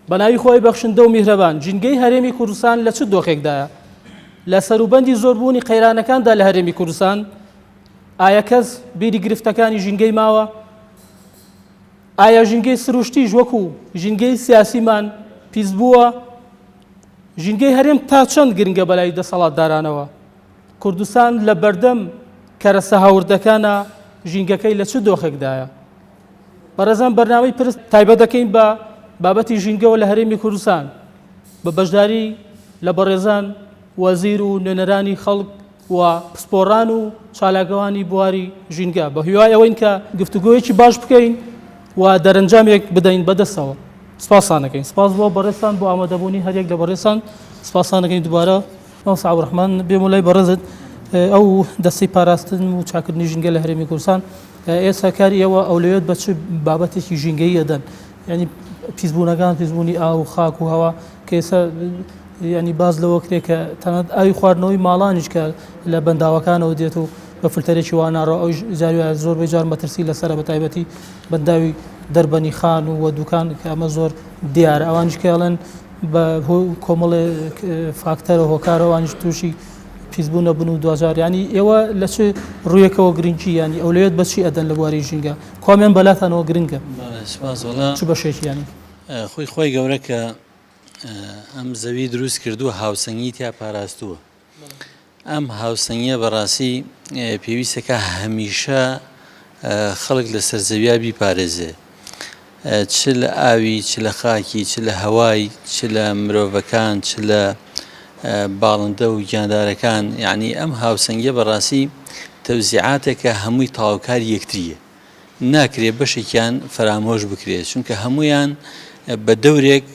بەناوی خوای بەخشندە و میهرەبان، ژینگەی هەرێمی کوردستان لە چ دۆخێکدایە؟ لە سەروبەندی زۆربوونی قەیرانەکاندا لە هەرێمی کوردستان، ئایا کەس بیری گرفتەکانی ژینگەی ماوە؟ ئایا ژینگەی سروشتیش وەکو ژینگەی سیاسیمان پیس بووە؟ ژینگەی هەرێم تا چەند گرنگە بەلای دەسەڵاتدارانەوە؟ کوردستان لە بەردەم کەرەسە هاوردەکانە ژینگەکەی لە چ دۆخێکدایە؟ بەڕێزان بەرنامەی پرس تایبەت دەکەین بە بابەتی ژینگەوە لە هەرێمی کوردستان بە بەشداری لە بەڕێزان وەزیر و نوێنەرانی خەڵک و پسپۆڕان و چالاکوانی بواری ژینگە بە هیوای ئەوەین کە گفتوگۆیەکی باش بکەین و دەرەنجامێک بدەین بەدەستەوە سپاسان دەکەین سپاس بۆ بەڕێزتان بۆ ئامادەبوونی هەریەک لە بەڕێزان سپاسان دەکەین دووبارە مامۆستا عەبدولڕەحمان بێمە لای بەڕێزت ئەو دەستەی پاراستن و چاکردنی ژینگە لە هەرێمی کوردستان ئێستا کاری ئێوە ئەولەویەت بە چ بابەتێکی ژینگەیی ئەدەن یعنی پیسبوونەکان پیسبوونی ئاو و خاک و هەوا کە ئێستا ینی باز لەوە کرێ کە تەنانەت ئاوی خواردنەوەی ماڵانیش کە لە بەنداوەکانەوە دێت و بە فلتەرێکی وا ناڕۆ ئەویش جاری وایە زۆربەی جار مەترسی لەسەرە بە تایبەتی بەنداوی دەربەنی خان و دوکان کە ئەمە زۆر دیارە ئەوانیش کە ئەڵێن بە هۆی کۆمەڵێ فاکتەرە هۆکارە ئەوانیش تووشی پیسبوون ئەبن و دواجار یانی ئێوە لە چ ڕوویەکەوە گرنگی یانی ئەولەویەت بە چی ئەدەن لە بواری ژینگە کوامیان بەلاتانەوە گرنگە سپاس وەڵا چ بەشێکی یانی؟ خۆی خوای گەورە کە ئەم زەوی دروست کردووە هاوسەنگی تیا پاراستووە ئەم هاوسەنگیە بەڕاستی پێویستەکە هەمیشە خەڵک لەسەر زەویا بیپارێزێ چ لە ئاوی چ لە خاکی چ لە هەوای چ لە مرۆڤەکان چ لە باڵندە و گیاندارەکان یعنی ئەم هاوسەنگیە بەڕاستی تەوزیعاتێکە هەمووی تەواوکاری یەکتریە ناکرێ بەشێکیان فەرامۆش بکرێت چونکە هەمویان بە دەورێک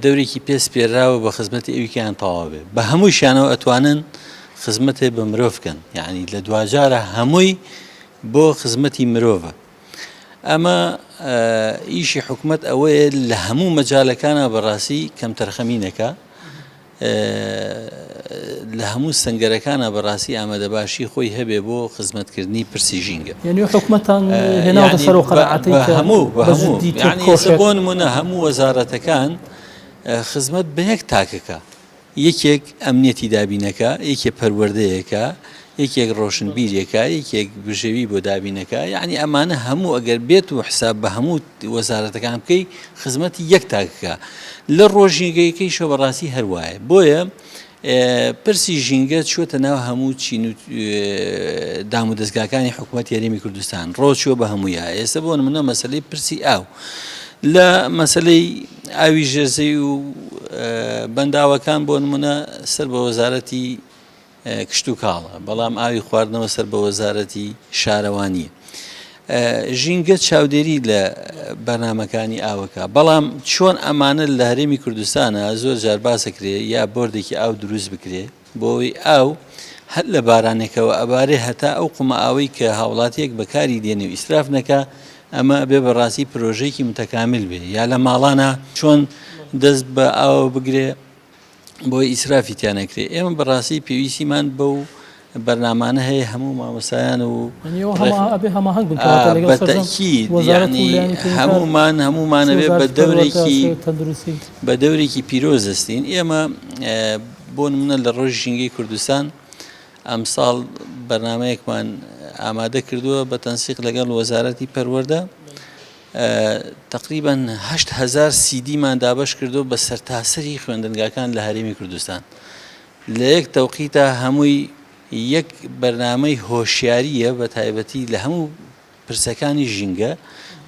دەورێکی پێ سپێراوە بە خزمەتی ئەویکەیان تەواو بێ بە هەمووشیانەوە ئەتوانن خزمەتێ بە مرۆڤ بکەن یعنی لە دواجارە هەمووی بۆ خزمەتی مرۆڤە ئەمە ئیشی حکومت ئەوەیە لە هەموو مەجالەکانە بەڕاستی کەمتەرخەمی نەکا لە هەموو سەنگەرەکانا بەڕاستی ئامادەباشی خۆی هەبێ بۆ خزمەتکردنی پرسی ژینگە. یەنی حکومەتان هێناوەتە سەر ئەو قەناعەتەی کە بە جدی تێبکۆشێت؟ بۆ نموونە هەموو وەزارەتەکان خزمەت بە یەک تاکەکە، یەکێک ئەمنیەتی دابینەکا، یەکێ پەروەردەیەکە، یەکێک ڕۆشنبیرێکە، یەکێک بژێوی بۆ دابینەکا، یەعنی ئەمانە هەموو ئەگەر بێت و حساب بە هەموو وەزارەتەکان بکەی خزمەتی یەک تاکەکە لە ڕۆژینگەیەکەیشەوە بەڕاستی هەر وایە بۆیە پرسی ژینگە چووەتە ناو هەموو چین و دام و دەستگاکانی حکوومەت یاریمی کوردستان ڕۆچووە بە هەموویا ئێستا بۆ نمونە مەسلەی پرسی ئاو لە مەسلەی ئاوی ژێرزەوی و بەنداوەکان بۆ نمونە سەر بە وەزارەتی کشتوکاڵە، بەڵام ئاوی خواردنەوە سەر بە وەزارەتی شارەوانییە. ژینگە چاودێری لە بەرنامەکانی ئاوەکە، بەڵام چۆن ئەمانە لە هەرێمی کوردستانە زۆر جار باسەکرێ یا بۆردێکی ئاو دروست بکرێ بۆ ئەوەی ئاو هەر لە بارانێکەوە ئەبارێ هەتا ئەو قومە ئاوەی کە هاوڵاتیەک بەکاری دێنێ و ئیسراف نەکا ئەمە ئەبێ بەڕاستی پرۆژەیەکی متەکامل بێ یا لە ماڵانە چۆن دەست بە ئاوە بگرێ بۆی ئیسرافی تیا نەکرێ ئێمە بەڕاستی پێویستیمان بەو بەرنامانە هەیە هەموو مامۆستایان و بەتەکید هەمومان هەمومانەوێ بە دەورێکی بە دەورێکی پیرۆز دەستین ئێمە بۆ نمونە لە ڕۆژی ژینگەی کوردستان ئەمساڵ بەرنمەیەکمان ئامادە کردووە بە تەنسیق لەگەڵ وەزارەتی پەروەردە تەقریبەن 8000 سیدیمان دابەش کردو بە سەرتاسەری خوێندنگاکان لە هەرێمی کوردستان لە یەک تەوقیتا هەمووی یەک بەرنامەی هۆشیارییە بە تایبەتی لە هەموو پرسەکانی ژینگە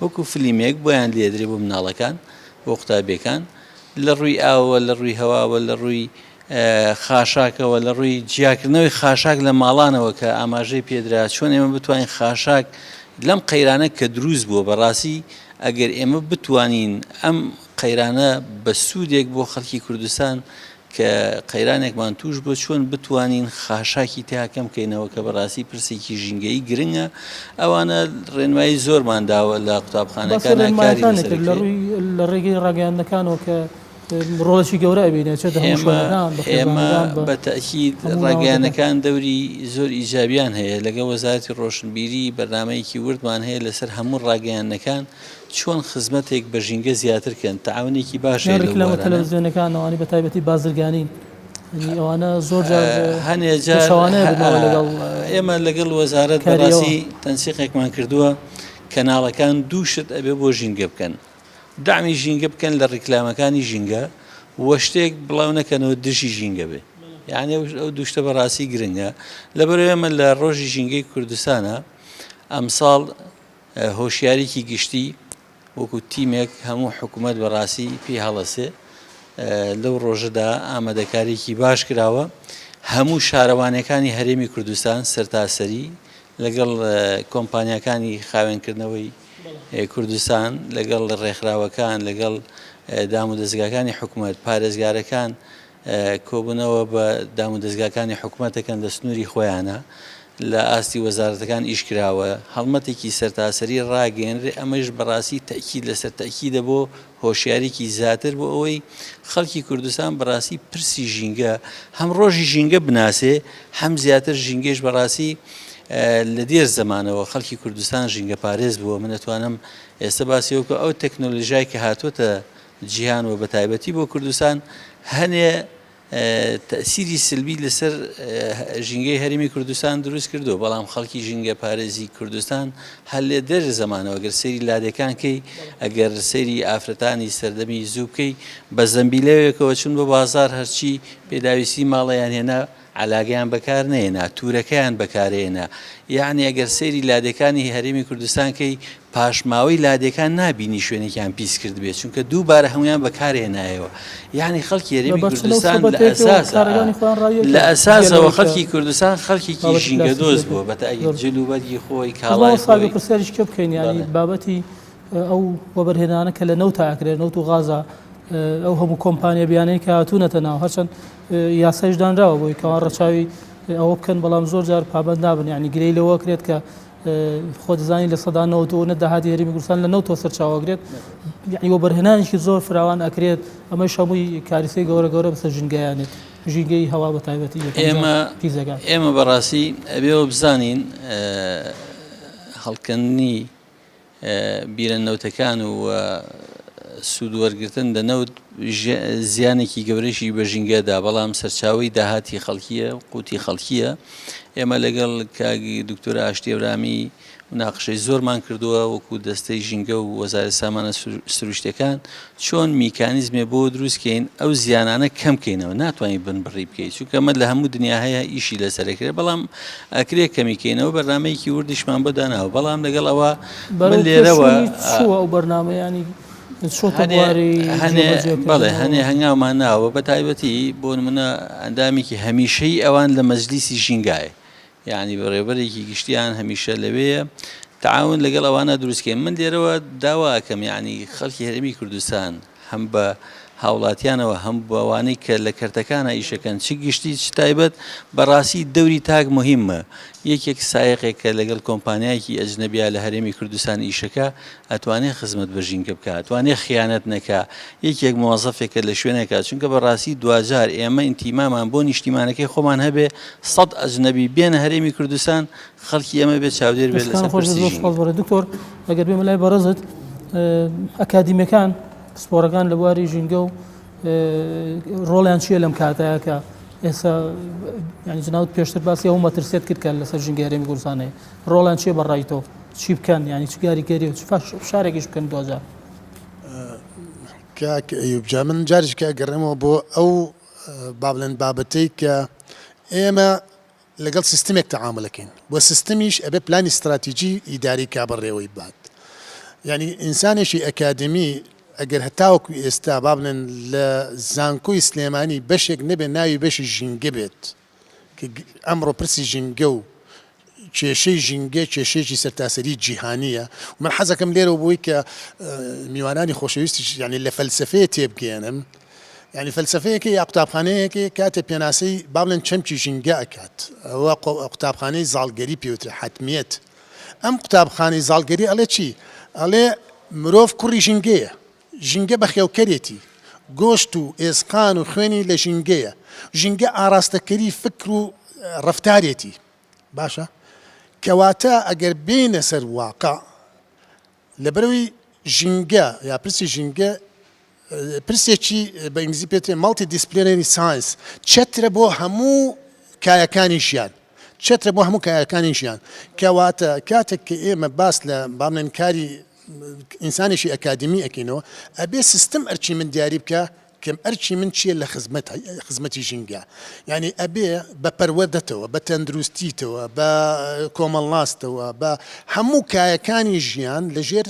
وەکو فلیمێک بۆیان لێدرێ بۆ مناڵەکان بۆ قوتابیەکان لە ڕووی ئاوەوە لە ڕووی هەواوە لە ڕووی خاشاکەوە لە ڕووی جیاکردنەوەی خاشاک لە ماڵانەوە کە ئاماژەی پێدرا چۆن ئێمە بتوانین خاشاک لەم قەیرانە کە دروست بووە بەڕاستی ئەگەر ئێمە بتوانین ئەم قەیرانە بە سوودێک بۆ خەڵکی کوردستان کە قەیرانێکمان توش بووە چۆن بتوانین خاشاکی تیا کەم کەینەوە کە بەڕاستی پرسێکی ژینگەیی گرنگە ئەوانە ڕێنمایی زۆرمان داوە لە قوتابخانەکان لە ڕێگەی ڕاگەیاندنەکانەوە کە. ڕۆڵێکی گەورە ئەبینێ چێتە هەموو ئێمە شوێنەکان بە ئێمە خێزانەکان بە بە تەئکید هەموو ناوەندەکان. ڕاگەیاندنەکان دەوری زۆر ئیجابیان هەیە لەگەڵ وەزارەتی ڕۆشنبیری بەرنامەیەکی وردمان هەیە لەسەر هەموو ڕاگەیاندنەکان چۆن خزمەتێک بە ژینگە زیاتر کەن تەعاونێکی باش یان هەیە لەو ڕیکلامە بوارانە. تەلەڤزیۆنەکان ئەوانەی بە تایبەتی بازرگانین یانی ئەوانە زۆر جار هەنێ جار پێچەوانەیە بنەوە لەگەڵ ئێمە لەگەڵ وەزارەت کاریەوە. بەڕاستی تەنسیقێکمان کردووە کەناڵەکان دوو شت ئەبێ بۆ ژینگە بکەن دەعمی ژینگە بکەن لە ڕیکلامەکانی ژینگە و شتێک بڵاو نەکەنەوە دژی ژینگە بێ یعنی ئەو دوو شتە بەڕاستی گرنگە لەبەر ئێمە لە ڕۆژی ژینگەی کوردستانە ئەمساڵ هۆشیاریکی گشتی وەکو تیمێک هەموو حکوومەت بەڕاستی پێی هەڵەسێ لەو ڕۆژەدا ئامادەکاریکی باش کراوە هەموو شارەوانەکانی هەرێمی کوردستان سەرتاسەری لەگەڵ کۆمپانیاکانی خاوێنکردنەوەی کوردستان، لەگەڵ ڕێکخراوەکان، لەگەڵ دامودەزگاکانی حکومەت، پارێزگارەکان کۆبوونەوە بە دامودەزگاکانی حکومەت دەکەن لە سنووری خۆیانە، لە ئاستی وەزارەتەکان ئیش کراوە، هەڵمەتێکی سەرتاسەری ڕاگەیەنرێ، ئەمەش بەڕاستی تەئکید لەسەر تەئکیدە بۆ هۆشیاریکی زیاتر بۆ ئەوەی خەڵکی کوردستان بەڕاستی پرسی ژینگە هەم ڕۆژی ژینگە بناسێ هەم زیاتر ژینگەیش بەڕاستی لە دێر زەمانەوە خەڵکی کوردستان ژینگە پارێز بووە من ئەتوانم ئێستا باسی وەکو ئەو تەکنۆلۆژیای کە هاتووەتە جیهان و بەتایبەتی بۆ کوردستان هەنێ تەئسیری سلبی لەسەر ژینگەی هەرێمی کوردستان دروست کردووە، بەڵام خەڵکی ژینگە پارێزی کوردستان هەر لە دێر زەمانەوە گەر سەیری لادێکان کەی، ئەگەر سەیری ئافرەتانی سەردەمی زوو بکەی، بە زەمبیلەوێکەوە چوون بۆ بازاڕ هەرچی پێداویستی ماڵیان هێنا عەلاگەیان بەکار نەهێنا، تورەکەیان بەکارهێنا، یەعنی ئەگەر سەیری لادێکانی هەرێمی کوردستان کەی پاشماوەی لادێکان نابینی شوێنێکیان پیس کردبێت چونکە دووبارە هەموویان بەکارهێنایەوە یعنی خەڵکی هەرێمی کوردستان لە ئەساسا لە ئەساسەوە خەڵکی کوردستان خەڵکێکی ژینگە دۆست بووە بە تاکید جل و بەرگی خۆی کاڵای خۆی پرسیاریش کە بکەین یانی بابەتی ئەو وەبەرهێنانە کە لە نەوتا ئەکرێت نەوت و غازە ئەو هەموو کۆمپانیا بیانەی کە هاتوونەتە ناو هەرچەند یاسایش دانراوە بۆی کەوا ڕەچاوی ئەوە بکەن بەڵام زۆر جار پابند نابن یعنی گرەی لەوە کرێت کە خۆت دەزانی 99% داهاتی هەرێمی کوردستان لە نەوتەوە سەرچاوە ئەگرێت یعنی وەبەرهێنانێکی زۆر فراوان ئەکرێت ئەمەش هەمووی کاریسەی گەورە گەورە بەسەر ژینگەیانێت ژینگەی هەوا بە تایبەتی ئێمە پیزەکان ئێمە بەڕاستی ئەبێەوە بزانین هەڵکەندنی بیرە نەوتەکان و سوود وەرگتن لە نەوت زیانێکی گەورەشی بە ژینگە دا، بەڵام سەرچاوەی داهاتی خەڵکییە و قوتی خەڵکییە. ئێمە لەگەڵ کاک دکتۆر ئاشتی ئەورامی مناقشەی زۆرمان کردووە وەکو دەستەی ژینگە و وەزارەتی سامانە سروشتیەکان چۆن میکانیزمێ بۆ دروست کەین ئەو زیانانە کەم کەینەوە ناتوانین بنبڕی بکەیت چونکە ئەمە لە هەموو دنیا هەیە ئیشی لەسەر ئەکرێت بەڵام ئەکرێ کەمی کەینەوە بەرنامەیەکی وردیشمان بۆ داناوە بەڵام لەگەڵ ئەوە من لێرەوە چووە ئەو بەرنامەیانی بەڵێ هەنێ هەنگاومان ناوە بە تایبەتی بۆ نمونە ئەندامێکی هەمیشەی ئەوان لە مەجلیسی ژینگایە یعنی بەڕێوبەرێکی گشتیان هەمیشە لەوەیە تعاون لەگەڵ ئەوانە دروستکەین من لێرەوە داواکەم یعنی خەڵکی هەرێمی کوردستان هەم بە هاوڵاتیانەوە هەم بەوانەی کە لە کەرتەکانە ئیشەکەن چ گشتی چ تایبەت بەڕاستی دەوری تاک مهمە یەکێک سایەقێک کە لەگەڵ کۆمپانیایەکی ئەجنەبیا لە هەرێمی کوردستان ئیشەکە ئەتوانێ خزمەت بە ژینگە بکا ئەتوانێ خیانەت نەکا یەکێک مۆزەفێکە لە شوێنێکا چونکە بە ڕاستی دواجار ئێمە ئینتیمامان بۆ نیشتیمانەکەی خۆمان هەبێ سەد ئەجنەبی بێنە هەرێمی کوردستان خەڵکی ئێمە بێ چاودێر بێت لەسەر خۆش پرسی زۆر ژینگە. سپاس بەڕێز دکتۆر ئەگەر بێمە لای بەڕێزت ئەکادیمیەکان پسپۆڕەکان لە بواری ژینگە و ڕۆڵیان چییە لەم کاتەیە کە ئێستا یعنی جناوت پێشتر باسی ئەو مەترسیت کرد کە لەسەر ژینگە هەرێمی کوردستان هەیە ڕۆڵیان چیە بە ڕای تۆ؟ چی بکەن یانی چ کاریگەری و چ فشارێکیش بکەن دواجار؟ کاک ئەیوب جا من جارێکی کە ئەگەڕێمەوە بۆ ئەو با بڵێن بابەتەی کە ئێمە لەگەڵ سیستمێک تەعاملەکەین و سیستمیش ئەبێ پلانی ستراتیجی ئیداری کا بەڕێوەی بات یعنی ئینسانێکی ئەکادمی ئەگەر هەتاوەکو ئێستا با بڵێن لە زانکۆی سلێمانی بەشێک نەبێت ناوی بەشی ژینگە بێت کە ئەمڕۆ پرسی ژینگە و کێشەی ژینگە کێشەیەکی سەرتاسەری جیهانییە و من حەزەکەم لێرەوە بۆی کە میوانانی خۆشەویستیش یعنی لە فەلسەفەیە تێبگەیەنم یعنی فەلسەفەیەکە یا قوتابخانەیەکە کاتێ پێناسەی با بڵێن چەمکی ژینگە ئەکات ئەوە قوتابخانەی زاڵگەری پێوترێ حەتمیەت ئەم قوتابخانەی زاڵگەری ئەڵێ چی ئەڵێ مرۆڤ کوڕی ژینگەیە ژینگە بەخێوکەرێتی. گۆشت و ئێسقان و خوێنی لە ژینگەیە. ژینگە ئاراستەکەری فکر و ڕەفتارێتی. باشە کەواتە ئەگەر بێینە سەر واقع لەبەرئەوەی ژینگە یا پرسی ژینگە پرسێکی بە ئینگلیزی پێ دەڵێن multidisciplinary science چەترە بۆ هەموو کایەکانی ژیان چەترە بۆ هەموو کایەکانی ژیان کەواتە کاتێک کە ئێمە باس لە با بڵێن کاری ئینسانێکی ئەکادیمی ئەکەینەوە ئەبێ سیستم ئەرکی من دیاری بکە کە ئەرکی من چییە لە خزمەت خزمەتی ژینگە یعنی ئەبێ بە پەروەردەتەوە بە تەندروستیتەوە بە کۆمەڵناستەوە بە هەموو کایەکانی ژیان لەژێر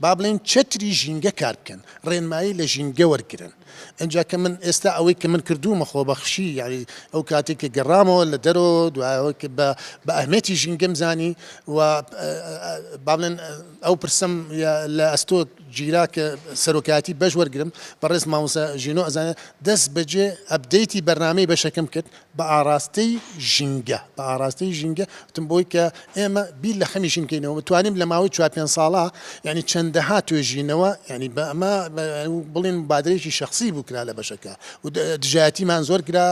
با بڵێین چەتری ژینگە کار بکەن، ڕێنمایی لە ژینگە وەرگرن. ئینجا کە من ئێستا ئەوەی کە من کردوومە خۆبەخشی یانی ئەو کاتێک کە گەڕامەوە لە دەرەوە دوای ئەوەی کە بە بە ئەهمیەتی ژینگەم زانی و با بڵێن ئەو پرسەم لە ئەستۆ گیرا کە سەرۆکایەتی بەش وەرگرم بەڕێز مامۆستا ژینۆ ئەزانێت دەست بەجێ update ی بەرنامەی بەشەکەم کرد بە ئاڕاستەی ژینگە، بە ئاڕاستەی ژینگە وتم بۆی کە ئێمە بیر لە خەمی ژین بکەینەوە توانیم لە ماوەی چوار پێنج ساڵا یانی چەندەها توێژینەوە یانی بە ئەمە بڵێن مبادرەیەکی شەخسی بوو کرا لە بەشەکە و دژایەتیمان زۆر کرا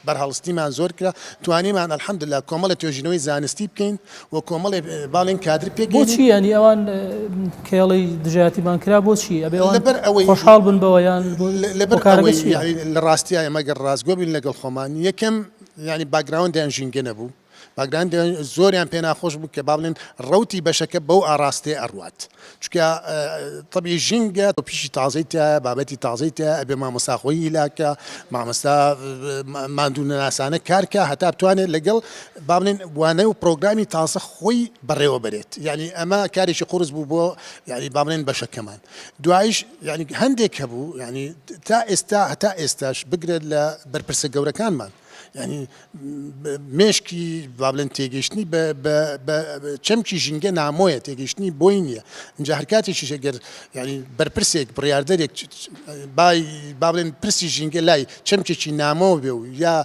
بەرهەڵستیمان زۆر کرا توانیمان الحمدلله کۆمەڵی توێژینەوەی زانستی بکەین و کۆمەڵێ باڵێن کادر پێک بۆچی ینی ئەوان کێڵی دژایەتیمان کرا بۆچی ئەبێ لەبەر ئەوەی خۆشحاڵ بن بەوە یان لەبەر ئەوەی لە ڕاستیا ئێمە گەر ڕاستگۆ بین لەگەڵ خۆمان یەکەم یعنی background یان ژینگە نەبوو background زۆریان پێ ناخۆش بوو کە با بڵێن ڕوتی بەشەکە بەو ئاراستەیە ئەڕوات چونکە تەبی ژینگە پیشی تازەی تایە بابەتی تازەی تایە ئەبێ مامۆستا خۆی هیلاکە مامۆستا ماندوو نەناسانە کارکە هەتا بتوانێت لەگەڵ با بڵێن وانە و پرۆگرامی تازە خۆی بەڕێوە بەرێت یعنی ئەمە کارێکی قورس بوو بۆ یعنی با بڵێن بەشەکەمان دوایش یعنی هەندێک هەبوو یعنی تا ئێستا هەتا ئێستاش بگرێت لە بەرپرسە گەورەکانمان یعنی مێشکی با بڵێن تێگەیشتنی بە چەمکی ژینگە نامۆیە تێگەیشتنی بۆی نییە اینجا هەر کاتێکیش ئەگەر یعنی بەرپرسێک بڕیاردەرێک بای با بڵێن پرسی ژینگە لای چەمکێکی نامۆ بێ و یا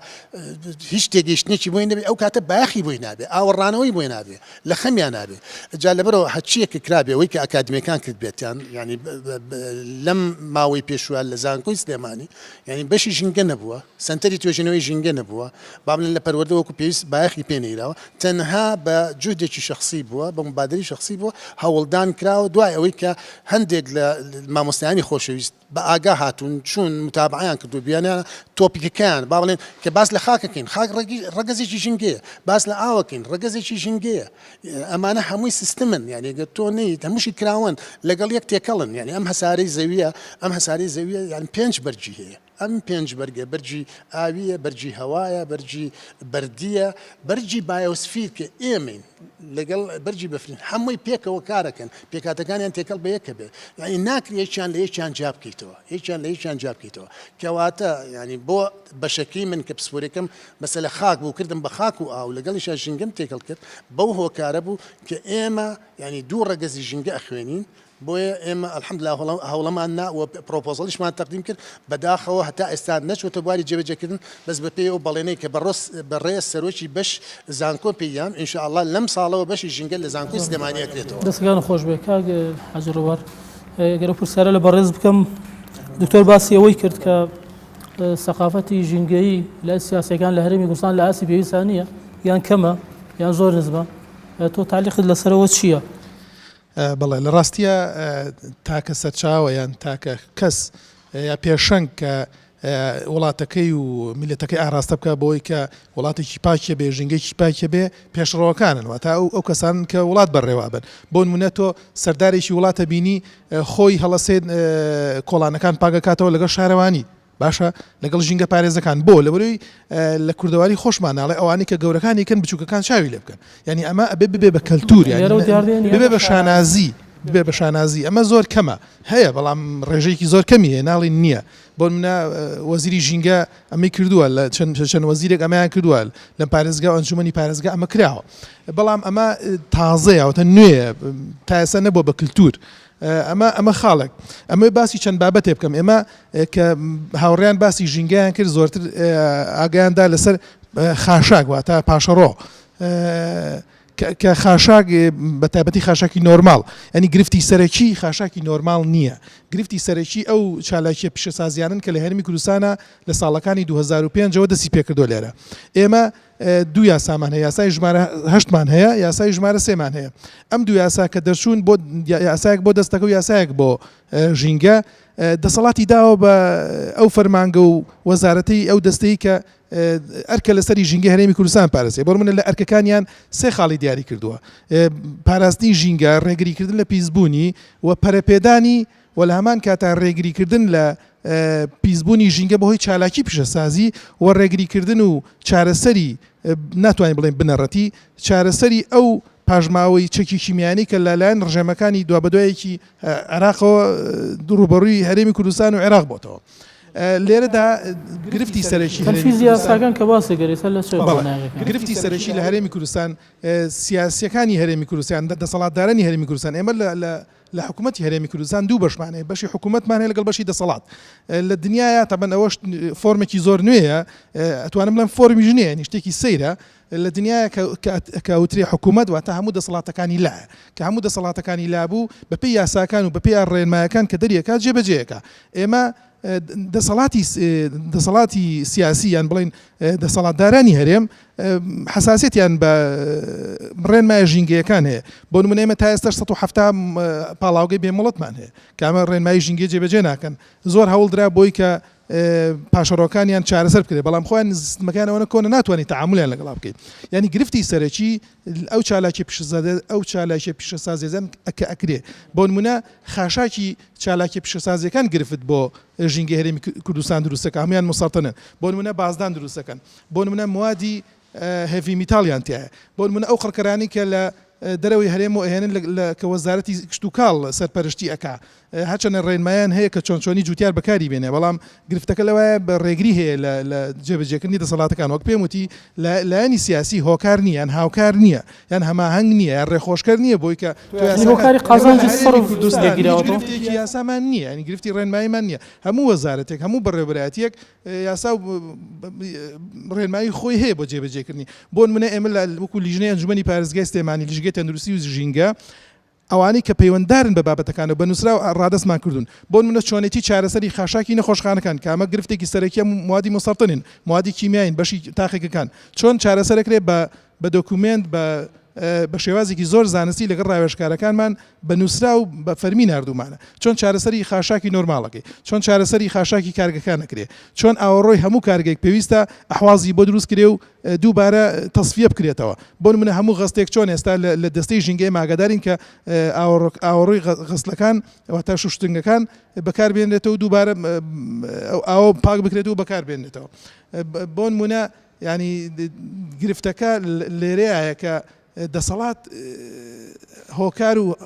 هیچ تێگەیشتنێکی بۆی نەبێ ئەو کاتە بایەخی بۆی نابێ ئاوەڕانەوەی بۆی نابێ لە خەمیان نابێ جا لەبەرەوە هەرچیەکە کرابێ ئەوەی کە ئەکادمیەکان کردبێتیان یعنی لەم ماوەی پێشوە لە زانکۆی سلێمانی یعنی بەشی ژینگە نەبووە سەنتەری توێژینەوەی ژینگە نەبووە، با بڵێن لە پەروەردە وەکو پێویست بایەخی پێ نەیراوە، تەنها بە جوهدێکی شەخسی بووە، بە موبادەرەی شەخسی بووە، هەوڵدان کراوە، دوای ئەوەی کە هەندێک لە مامۆستایانی خۆشەویست بە ئاگا هاتوون، چوون موتابەعەیان کردووە، بیانیان topic ەکەیان، با بڵێن کە باس لە خاک ئەکەین، خاک ڕەگەزێکی ژینگەیە، باس لە ئاو ئەکەین، ڕەگەزێکی ژینگەیە، ئەمانە هەمووی سیستمن، یانی گەر تۆ نەیت هەمووشی کراوەن، لەگەڵ یەک تێکەڵن، یانی ئەم هەسارەی زەویە، ئەم هەسارەی زەویە یانی پێنج بەرگی هەیە. ئەم پێنج بەرگە، بەرگی ئاوییە، بەرگی هەوایە، بەرگی بەردییە، بەرگی biosphere کە ئێمەین لەگەڵ بەرگی بەفرین هەمووی پێکەوە کارەکەن، پێکهاتەکانیان تێکەڵ بە یەکە بێت. یانی ناکرێ یەکیان لە یەکیان جیا بکەیتەوە، یەکیان لە یەکیان جیا بکەیتەوە. کەواتە یانی بۆ بەشەکەی من کە پسپۆریەکەم مەسەلە خاک بوو، کردم بە خاک و ئاو، لەگەڵیشا ژینگەم تێکەڵ کرد، بەو هۆکارە بوو کە ئێمە یانی دوو ڕەگەزی ژینگە ئەخوێنین، بۆیە ئێمە الحمدللە هەوڵەمان نا و پرۆپۆزەڵیشمان تەقدیم کرد، بەداخەوە هەتا ئێستا نەچووەتە بواری جێبەجێکردن، بەس بەپێی ئەو بەڵێنەی کە بەڕێز سەرۆکی بەش زانکۆ پێی یام، ان شاء اللە لەم ساڵەوە بەشی ژینگە لە زانکۆی سلێمانی ئەکرێتەوە. دەستەکانت خۆش بێت کاک حاجی ڕێبوار. گەر ئەو پرسیارە لە بەڕێز بکەم، دکتۆر باسی ئەوەی کرد کە سەقافەتی ژینگەیی لای سیاسیەکان لە هەرێمی کوردستان لە ئاستی پێویستا نییە یان کەمە یان زۆر نزمە، تۆ تەعلیقت لەسەرەوە چییە؟ بەڵێ لە ڕاستیا تاکە سەرچاوە یان تاکە کەس یا پێشەنگ کە وڵاتەکەی و میلەتەکەی ئاراستە بکە بۆی کە وڵاتێکی پاکیە بێ ژینگەیەکی پاکیە بێ پێشڕەوەکانن واتە ئەو ئەو کەسان کە وڵات بەڕێوە بن بۆ نمونە تۆ سەردارێکی وڵاتە بینی خۆی هەڵەسێت کۆڵانەکان پاکەکاتەوە لەگەڵ شارەوانی باشە لەگەڵ ژینگە پارێزەکان بۆ لەبەرەوەی لە کوردەواری خۆشمان ناڵێ ئەوانەی کە گەورەکانی کەن بچووکەکان چاوی لێ بکەن یعنی ئەمە ئەبێ ببێ بە کەلتور یعنی ببێ بە شانازی ببێ بە شانازی ئەمە زۆر کەمە هەیە بەڵام ڕێژەیەکی زۆر کەمی هەیە ناڵین نییە بۆ منە وەزیری ژینگە ئەمەی کردووە لە چەند چەند وەزیرێک ئەمەیان کردووە لە پارێزگا و ئەنجومەنی پارێزگا ئەمە کراوە بەڵام ئەمە تازەیە وتە نوێ تا ئێستا نەبووە بە کللتور ئەمە ئەمە خاڵێک ئەمە باسی چەند بابەتێ بکەم ئێمە کە هاوڕێیان باسی ژینگەیان کرد زۆرتر ئاگایان دا لەسەر خاشاک واتە پاشەڕۆ. کە خاشاک بە تایبەتی خاشاکی نۆرماڵ یانی گرفتی سەرەکی خاشاکی نۆرماڵ نییە گرفتی سەرەکی ئەو چالاکیە پیشەسازیانن کە لە هەرێمی کوردستانە لە ساڵەکانی 2005 ەوە دەستی پێکردووە لێرە ئێمە دوو یاسامان هەیە یاسای ژمارە هەشتمان هەیە یاسای ژمارە سێمان هەیە ئەم دوو یاسا کە دەرچوون بۆ یاسایەک بۆ دەستەکە و یاسایەک بۆ ژینگە دەسەڵاتی داوە بە ئەو فەرمانگە و وەزارەتەی ئەو دەستەی کە ئەرکە لەسەری ژینگەی هەرێمی کوردستان پارێزێ بۆ منە لە ئەرکەکانیان سێ خاڵی دیاری کردووە پاراستنی ژینگە ڕێگریکردن لە پیسبوونی و پەرەپێدانی و لە هەمان کاتا ڕێگریکردن لە پیسبوونی ژینگە بەهۆی چالاکی پیشەسازی و ڕێگریکردن و چارەسەری ناتوانین بڵێین بنەڕەتی چارەسەری ئەو پاشماوەی چەکی کیمیانی کە لەلایەن ڕژێمەکانی دوابەدوایەکی عێراقەوە ڕووبەڕووی هەرێمی کوردستان و عێراق بۆتەوە. لێرەدا گرفتی سەرەکی تەنفیزی یاساکان کە باسی کرد ئێستا لە چ قۆناغێکن؟ گرفتی سەرەکی لە هەرێمی کوردستان سیاسیەکانی هەرێمی کوردستان دەسەڵاتدارانی هەرێمی کوردستان ئێمە لە لە حکوومەتی هەرێمی کوردستان دوو بەشمان هەیە بەشی حکوومەتمان هەیە لەگەڵ بەشی دەسەڵات لە دنیاە تەبەن ئەوەش فۆرمێکی زۆر نوێیە ئەتوانم بڵێم فۆرمیش نییە یعنی شتێکی سەیرە لە دنیاە کە ئەوترێ حکوومەت واتە هەموو دەسەڵاتەکانی لایە کە هەموو دەسەڵاتەکانی لابوو بەپێی یاساکان و بەپێی ڕێنمایەکان کە دەریەکات جێبەجێیەکە ئێمە دەسەڵاتی دەسەڵاتی سیاسی یان بڵین دەسەڵاتدارانی هەرێم حساسیەتیان بە ڕێنمایە ژینگەیەکان هەیە بۆ نمونە ئێمە تا ئێستاش 170 پاڵاوگەی بێ مۆڵەتمان هەیە کە ئەمە ڕێنمایی ژینگەی جێبەجێ ناکەن زۆر هەوڵدرا بۆی کە پاشەڕۆکانیان چارەسەر بکرێت بەڵام خۆیان سیستمەکان ئەوەنە کۆنە ناتوانانی تەعامولیان لەگەڵا بکەیت یعنی گرفتی سەرەکی ئەو چالاکی پیشەسازی ئەو چالاکی پیشەسازیەکان کە ئەکرێ بۆ نمونە خاشاکی چالاکی پیشەسازیەکان گرفت بۆ ژینگەی هەرێمی کوردستان دروستەکە هەمویان مسەرتەنن بۆ نمونە بازدان دروستەکەن بۆ نمونە موادی heavy metal یان تیایە بۆ نمونە ئەو قڕکەرانی کە لە دەرەوەی هەرێم و ئەهێنن لە کە وەزارەتی کشتوکاڵ سەرپەرشتی ئەکا هەرچەندە ڕێنمایان هەیە کە چۆن چۆنی جوتیار بەکاری بێنێ بەڵام گرفتەکە لەوایە بە ڕێگری هەیە لە لە جێبەجێکردنی دەسەڵاتەکان وەک پێم وتی لایەنی سیاسی هۆکار نییە یان هاوکار نییە یان هەماهەنگ نییە یان ڕێخۆشکەر نییە بۆی کە تۆ یعنی هۆکاری قازانجی سەرف کوردستان هیچ لێگیراوەتەوە گرفتێکی یاسامان نییە یعنی گرفتی ڕێنماییمان نییە هەموو وەزارەتێک هەموو بەڕێوەبەرایەتییەک یاسا و ڕێنمایی خۆی هەیە بۆ جێبەجێکردنی بۆ نمونە ئێمە لە وەکو لیژنەی ئەنجومەنی پارێزگای سلێمانی لیژگەی تەندروستی و ژینگە ئەوانەی کە پەیوەنددارن بە بابەتەکانەوە بە نووسراو ڕادەستمان کردوون بۆ نمونە چۆنێتی چارەسەری خاشاکی نەخۆشخانەکان کە ئەمە گرفتێکی سەرەکیە موادی مسەرتنین موادی کیمیایین بەشی تاقیگەکان چۆن چارەسەرەکرێ بە بە دۆکومێنت بە بە شێوازێکی زۆر زانستی لەگەڵ ڕاوێژکارەکانمان بە نووسراو بە فەرمی ناردوومانە چۆن چارەسەری خاشاکی نۆرماڵەکەی چۆن چارەسەری خاشاکی کارگەکان ئەکرێ چۆن ئاوەڕۆی هەموو کارگەیەک پێویستە ئەحوازی بۆ دروست کرێ و دووبارە تەسفیە بکرێتەوە بۆ نمونە هەموو غەستێک چۆن ئێستا لە دەستەی ژینگە ئێمە ئاگادارین کە ئاوەڕۆی غەسلەکان واتە شوشتنگەکان بەکاربێنرێتەوە دووبارە ئەو ئاوە پاک بکرێتەوە بەکاربێنرێتەوە بۆ نمونە یانی گرفتەکە لێرەیە کە دەسەڵات هۆکار و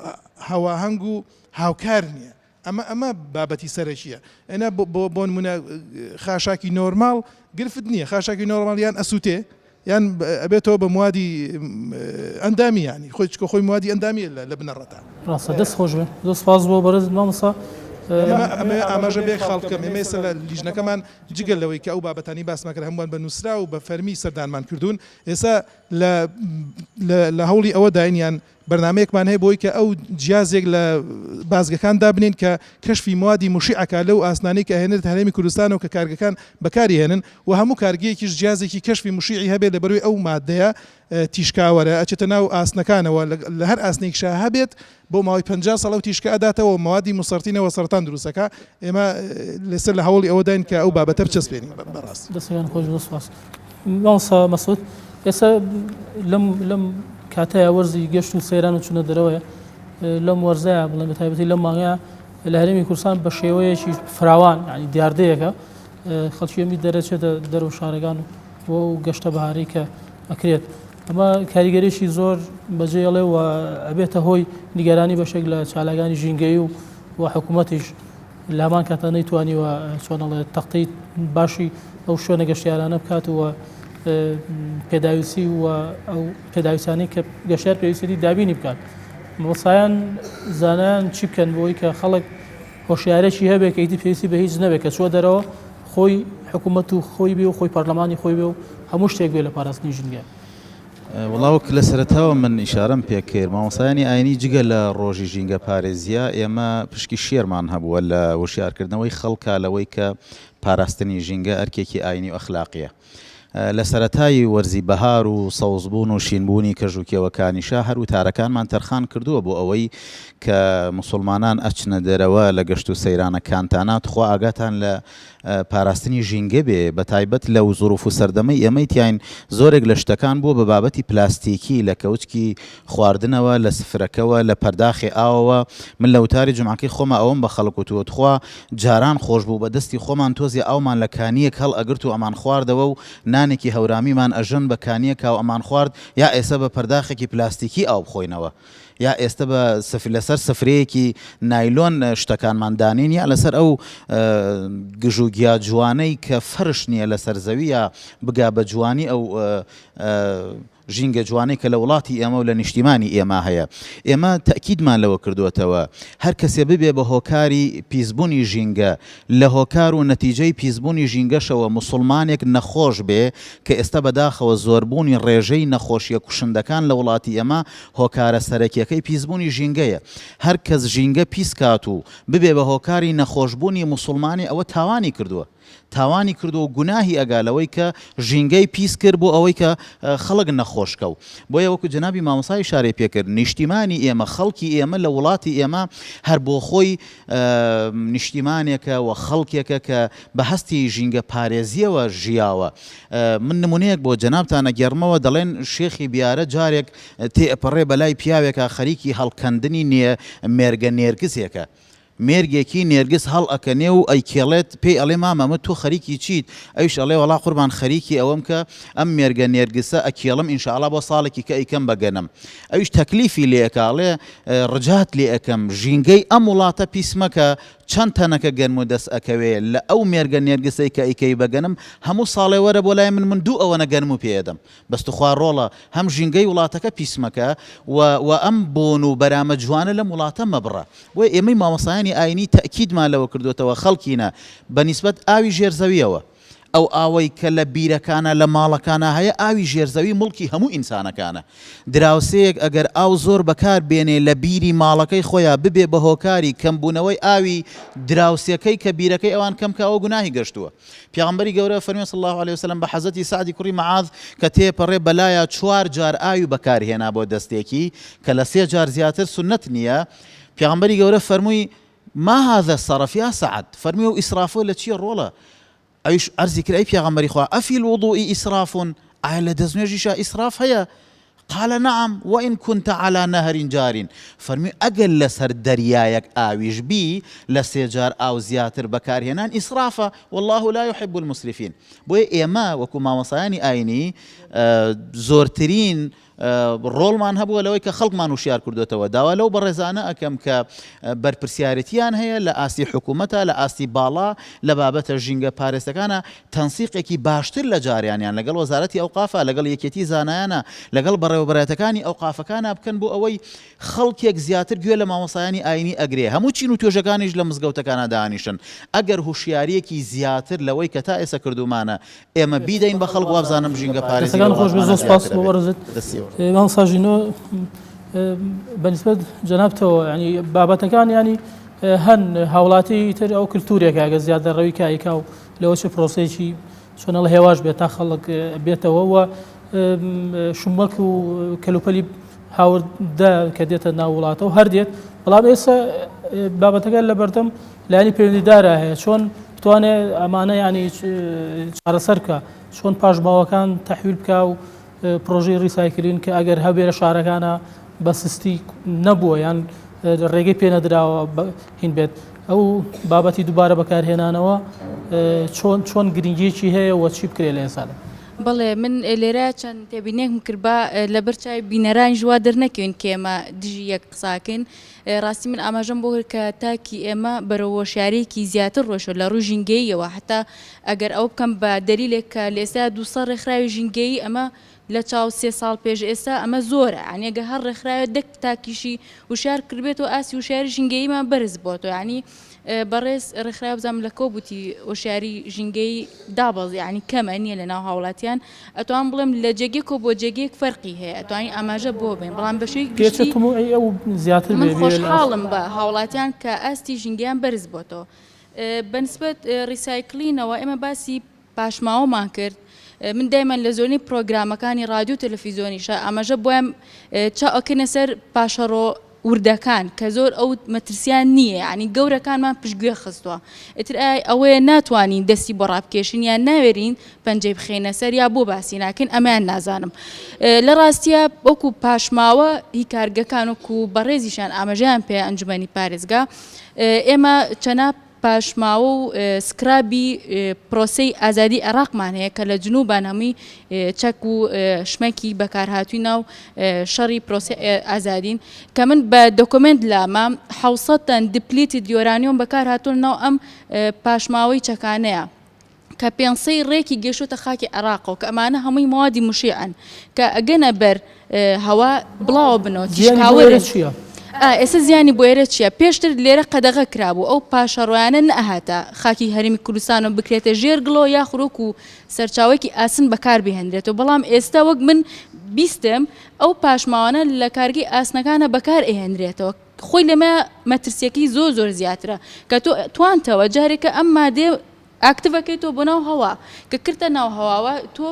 هەواهەنگ و هاوکار نییە ئەمە ئەمە بابەتی سەرەکیە ئەنا بۆ نمونە خاشاکی نۆرماڵ گرفت نییە خاشاکی نۆرماڵ یان ئەسووتێ یان ئەبێتەوە بە موادی ئەندامی ینی خۆی چکە خۆی موادی ئەندامیە لە بنەڕەتا. ڕاستە دەست خۆش بێ زۆر سپاس بۆ بەڕێزت مامۆستا. ئەمە ئاماژە بێ خاڵ بکەم ئێمە ئێستا لە لیژنەکەمان جگە لەوەی کە ئەو بابەتانەی باسمان کرد هەمووان بە نووسراو و بە فەرمی سەردانمان کردوون ئێستا لە لە هەوڵی ئەوەداین یان بەرنامەیەکمان هەیە بۆی کە ئەو جیازێک لە بازگەکان دابنین کە کەشفی موادی مشیعەکە لەو ئاسنانەی کە ئەهێنرێت هەرێمی کوردستانەوە کە کارگەکان بەکاری هێنن و هەموو کارگەیەکیش جیازێکی کەشفی مشیعی هەبێت لەبەروی ئەو مادەیە تیشکاوەرە ئەچێتە ناو ئاسنەکانەوە لە هەر ئاسنێکیشا هەبێت بۆ ماوەی 50 ساڵ ئەو تیشکە ئەداتەوە موادی مسەرتینەوە سەرەتان دروستەکە ئێمە لەسەر لە هەوڵی ئەوەداین کە ئەو بابەتە بچەسپێنین بەڕاستی. دەستەکان خۆش زۆر سوپاس. مامۆستا مەسعود ئێستا لەم لەم کاتەیە وەرزی گەشت و سەیران و چونە دەرەوەیە لەم وەرزەیە بڵێن بە تایبەتی لەم مانگەیە لە هەرێمی کوردستان بە شێوەیەکی فراوان یعنی دیاردەیەکە خەڵکی ئەمی دەرەچێتە دەرەوە شارەکان و و گەشتە بەهارەی کە ئەکرێت ئەمە کاریگەریی زۆر بەجێڵێ و ئەبێتە هۆی نیگەرانی بەشێک لە چالاکانی ژینگەی و و حکوومەتیش لە هەمان کاتا نەیتوانیوە چۆن ئەڵێ تەختەی باشی ئەو شوێنە گەشتیارانە بکات و پێداویستی و ئەو پێداویستانەی کە گەشتیار پێویستێتی دابینی بکات مامۆستایان زانایان چی بکەن بۆی کە خەڵک هۆشیارێکی هەبێت کە ئیدی پێویستی بە هیچ نەبێت کە چوە دەرەوە خۆی حکوومەت و خۆی بێ و خۆی پەرلەمانی خۆی بێ و هەموو شتێک بێ لە پاراستنی ژینگە. وەڵا وەک لە سەرەتاوە من ئیشارەم پێ کرد مامۆستایانی ئاینی جگە لە ڕۆژی ژینگە پارێزیە ئێمە پشکی شێرمان هەبووە لە وشیارکردنەوەی خەڵکا لەوەی کە پاراستنی ژینگە ئەرکێکی ئاینی و ئەخلاقیە لە سەرەتای وەرزی بەهار و سەوزبوون و شینبوونی کەژ و کێوەکانیشا هەر وتارەکانمان تەرخان کردووە بۆ ئەوەی کە موسوڵمانان ئەچنە دەرەوە لە گەشت و سەیرانەکانتانا تخوا ئاگاتان لە پاراستنی ژینگە بێ بەتایبەت لەو زروف و سەردەمەی ئێمەی تیاین زۆرێک لە شتەکان بووە بە بابەتی پلاستیکی لە کەوچکی خواردنەوە لە سفرەکەوە لە پەرداخێ ئاوەوە من لە وتاری جومعەکەی خۆما ئەوەم بە خەڵک وتووە تخوا جاران خۆش بوو بە دەستی خۆمان تۆزێ ئاومان لە کانییەک هەڵ ئەگرت و ئەمان خواردەوە و نانێکی هەورامیمان ئەژەن بە کانییەکا و ئەمان خوارد یا ئێسە بە پەرداخێکی پلاستیکی ئاو بخۆینەوە یا ئێستە بە لەسەر سفرەیەکی نایلۆن شتەکانمان دانێین یا لەسەر ئەو گژوگیا جوانەی کە فەرش نییە لەسەر زەویە بگا بە جوانی ئەو ژینگە جوانەی کە لە وڵاتی ئێمە و لە نیشتیمانی ئێمە هەیە. ئێمە تەئکیدمان لەوە کردووەتەوە هەر کەسێ ببێ بە هۆکاری پیسبوونی ژینگە، لە هۆکار و نەتیجەی پیسبوونی ژینگەشەوە موسوڵمانێک نەخۆش بێ کە ئێستا بەداخەوە زۆربوونی ڕێژەی نەخۆشیە کوشندەکان لە وڵاتی ئێمە هۆکارە سەرەکیەکەی پیسبوونی ژینگەیە. هەر کەس ژینگە پیس کات و ببێ بە هۆکاری نەخۆشبوونی موسوڵمانێ ئەوە تاوانی کردووە. تاوانی کردووە و گوناهی ئەگا لەوەی کە ژینگەی پیس کرد بۆ ئەوەی کە خەڵک نەخۆش کەو. بۆیە وەکو جەنابی مامۆستا ئیشارەی پێ کرد نیشتیمانی ئێمە خەڵکی ئێمە لە وڵاتی ئێمە هەر بۆ خۆی نیشتیمانێکە و خەڵکێکە کە بە هەستی ژینگە پارێزیەوە ژیاوە. من نمونەیەک بۆ جەنابتان ئەگێڕمەوە دەڵێن شێخی بیارە جارێک تێئەپەڕێ بەلای پیاوێکا خەریکی هەڵکەندنی نێ مێرگە نێرگزێکە. مێرگێکی نێرگز هەڵئەکەنێ و ئەیکێڵێت، پێی ئەڵێ مامە ئەمە تۆ خەریکی چیت؟ ئەویش ئەڵێ وەڵا قوربان خەریکی ئەوەم کە ئەم مێرگە نێرگسە ئەکێڵم ئینشاڵا بۆ ساڵێکی کە ئەیکەم بە گەنم. ئەویش تەکلیفی لێ ئەکا ئەڵێ ڕجات لێ ئەکەم ژینگەی ئەم وڵاتە پیس مەکە چەند تەنەکە گەنمو دەست ئەکەوێ لە ئەو مێرگە نێرگسەی کە ئەیکەی بە گەنم هەموو ساڵێ وەرە بۆ لای من من دوو ئەوەنە گەنمو پێ ئەدەم. بەس توخوا ڕۆڵە هەم ژینگەی وڵاتەکە پیس مەکە و و ئەم بۆن و بەرامە جوانە لەم وڵاتە مەبڕە. بۆیە ئێمەی مامۆستایانی ئاینی تەئکیدمان لەوە کردۆتەوە خەڵکینە بە نیسبەت ئاوی ژێر زەویەوە ئەو ئاوەی کە لە بیرەکانا لە ماڵەکانا هەیە ئاوی ژێر زەوی موڵکی هەموو ئینسانەکانە دراوسێیەک ئەگەر ئاو زۆر بەکار بێنێ لە بیری ماڵەکەی خۆیا ببێ بە هۆکاری کەم بوونەوەی ئاوی دراوسێکەی کە بیرەکەی ئەوان کەم کا ئەوە گوناهی گەشتووە. پێغەمبەری گەورە فەرمی صلی اللە علیە وسلم بە حەزرەتی سەعدی کوڕی معاذ کە تێپەڕێ بەلایا چوار جار ئاوی بەکار هێنا بۆ دەستێکی کە لە سێ جار زیاتر سوننەت نییە پێغەمبەری گەورە فەرمووی ما هذا السرف یا سعد فەرمووی ئەو ئیسرافە لە چییە ڕۆڵە ئەویش عەرزی کرد ئەی پێغەمبەری خوا ئەفی الوضوء ئیسراف ئایا لە دەستنوێژیشا ئیسراف هەیە قال نعم وان کنت علی نهر جار، فەرمووی ئەگەر لەسەر دەریایەک ئاویش بی لە سێ جار ئاو زیاتر بەکارهێنان ئیسرافە، واللە لا یحب المسرفین. بۆیە ئێمە وەکو مامۆستایانی ئاینی زۆرترین ڕۆڵمان هەبووە لەوەی کە خەڵکمان وشیار کردۆتەوە، داوا لەو بەڕێزانە ئەکەم کە بەرپرسیارێتیان هەیە لە ئاستی حکومەتا لە ئاستی باڵا لە بابەتە ژینگە پارێزەکانا تەنسیقێکی باشتر لە جاریانیان لەگەڵ وەزارەتی ئەوقافا، لەگەڵ یەکێتی زانایانا، لەگەڵ بەڕێوەبەرایەتەکانی ئەوقافەکانا بکەن بۆ ئەوەی خەڵکێک زیاتر گوێ لە مامۆستایانی ئایینی ئەگرێ، هەموو چین و توێژەکانیش لە مزگەوتەکانا دانیشن، ئەگەر هوشیارییەکی زیاتر لەوەی کە تا ئێستا کردوومانە ئێمە بیدەین بە خەڵک وابزانم ژینگە پارێزی لە دەستەکانت خۆش بێت وڵاتمانا زۆر سوپاس زیاتر بۆ ئەبێت. بەڕێزت دەستی ئێوەش خۆش. مامۆستا ژینۆ بەنیسبەت جەنابتەوە یانی بابەتەکان یانی هەن هاوڵاتی تر ئەو کلتورێکە ئەگەر زیادە ڕەوی کایکا و لەوە چ پرۆسەیەکی چۆنەڵ هێواش بێت تا خەڵک بێتەوە و شمەک و کەلوپەلی هاوردە کە دێتە ناو وڵاتەوە هەر دێت بەڵام ئێستا بابەتەکە لە بەردەم لایەنی پەیوەندیدارە هەیە چۆن بتوانێت ئەمانە ینی چارەسەر بکە چۆن پاشماوەکان تەحویل بکە و پرۆژەی recycling کە ئەگەر هەبێ لە شارەکانە بە سستی نەبووە یان ڕێگەی پێ نەدراوە هین بێت ئەو بابەتی دووبارە بەکارهێنانەوە چۆن چۆن گرنگیەکی هەیە و چی بکرێت لە ئێستادا؟ بەڵێ من لێرە چەند تێبینێکم کرد با لەبەر چاوی بینەرانیش وا دەرنەکەوین کە ئێمە دژی یەک قساکەین ڕاستی من ئاماژەم بۆ کرد کە تاکی ئێمە بەرەو هۆشیارییەکی زیاتر ڕۆیشتووە لە ڕووی ژینگەییەوە حەتا ئەگەر ئەوە بکەم بە دەلیلێک کە لە ئێستا 200 ڕێکخراوی ژینگەیی ئەمە لە چاو سێ ساڵ پێش ئێستا ئەمە زۆرە یانی ئەگەر هەر ڕێکخراوێ دە تاکیشی وشیار کردبێتەوە ئاستی وشیاری ژینگەییمان بەرز بۆتەوە یانی. بەڕێز ڕێکخراو بزانم لە کۆ بوتی هۆشیاری ژینگەیی دابەزی یانی کەمە نییە لە ناو هاوڵاتیان ئەتوانم بڵێم لە جێگەیەکەوە بۆ جێگەیەک فەرقی هەیە ئەتوانین ئاماژە بۆ بێن بەڵام بە شێوەی پێچە گشتی تموعی ئەو زیاتر من بێ بێ لە خۆشحاڵم بە هاوڵاتیان کە ئاستی ژینگەیان بەرز بۆتەوە بەنسبەت ڕیسایکلینەوە ئێمە باسی پاشماوەمان کرد من دایمەن لە زۆرینەی پرۆگرامەکانی ڕادیۆ و تەلەفیزۆنیشا ئاماژە بۆیان چاو ئەکەینە سەر پاشەڕۆ وردەکان کە زۆر ئەو مەترسیان نییە یعنی گەورەکانمان پشتگوێ خستووە ئیتر ئایا ئەوەیە ناتوانین دەستی بۆ ڕابکێشین یان ناوێرین پەنجەی بخەینە سەر یا بۆ باسی ناکەین ئەمەیان نازانم لە ڕاستیە وەکو پاشماوە هی کارگەکان وەکو بەڕێزیشان ئاماژەیان پێ ئەنجومەنی پارێزگا ئێمە چەنا پاشماوە و سکرابی پرۆسەی ئازادی عێراقمان هەیە کە لە جنوبان هەمووی چەک و شمەکی بەکارهاتووی ناو شەڕی پرۆسەی ئازادین کە من بە دۆکۆمێنت لامە 600 تەن depleted یۆرانیۆم بەکارهاتوون ناو ئەم پاشماوەی چەکانەیە. کە پێنسەی ڕێکی گەیشتۆتە خاکی عێراقەوە کە ئەمانە هەمووی مەوادی مشیعن کە ئەگەنە بەر هەوا بڵاوە بنەوە زیانی بۆ ئێرە تیشکاوەرن چییە؟ ئا ئێستا زیانی بۆ ئێرە چییە؟ پێشتر لێرە قەدەغە کرابوو ئەو پاشەڕۆیانە نەئەهاتە خاکی هەرێمی کوردستان و بکرێتە ژێر گڵۆ یاخود وەکو سەرچاوەیەکی ئاسن بەکار بهێنرێتەوە بەڵام ئێستا وەک من بیستم ئەو پاشماوانە لە کارگەی ئاسنەکانە بەکار ئەهێنرێتەوە خۆی لەمە مەترسیەکەی زۆر زۆر زیاترە کە تۆ توانتەوە جارێکە ئەم مادەیە active ئەکەیتەوە بۆ ناو هەوا کە کردتە ناو هەواوە تۆ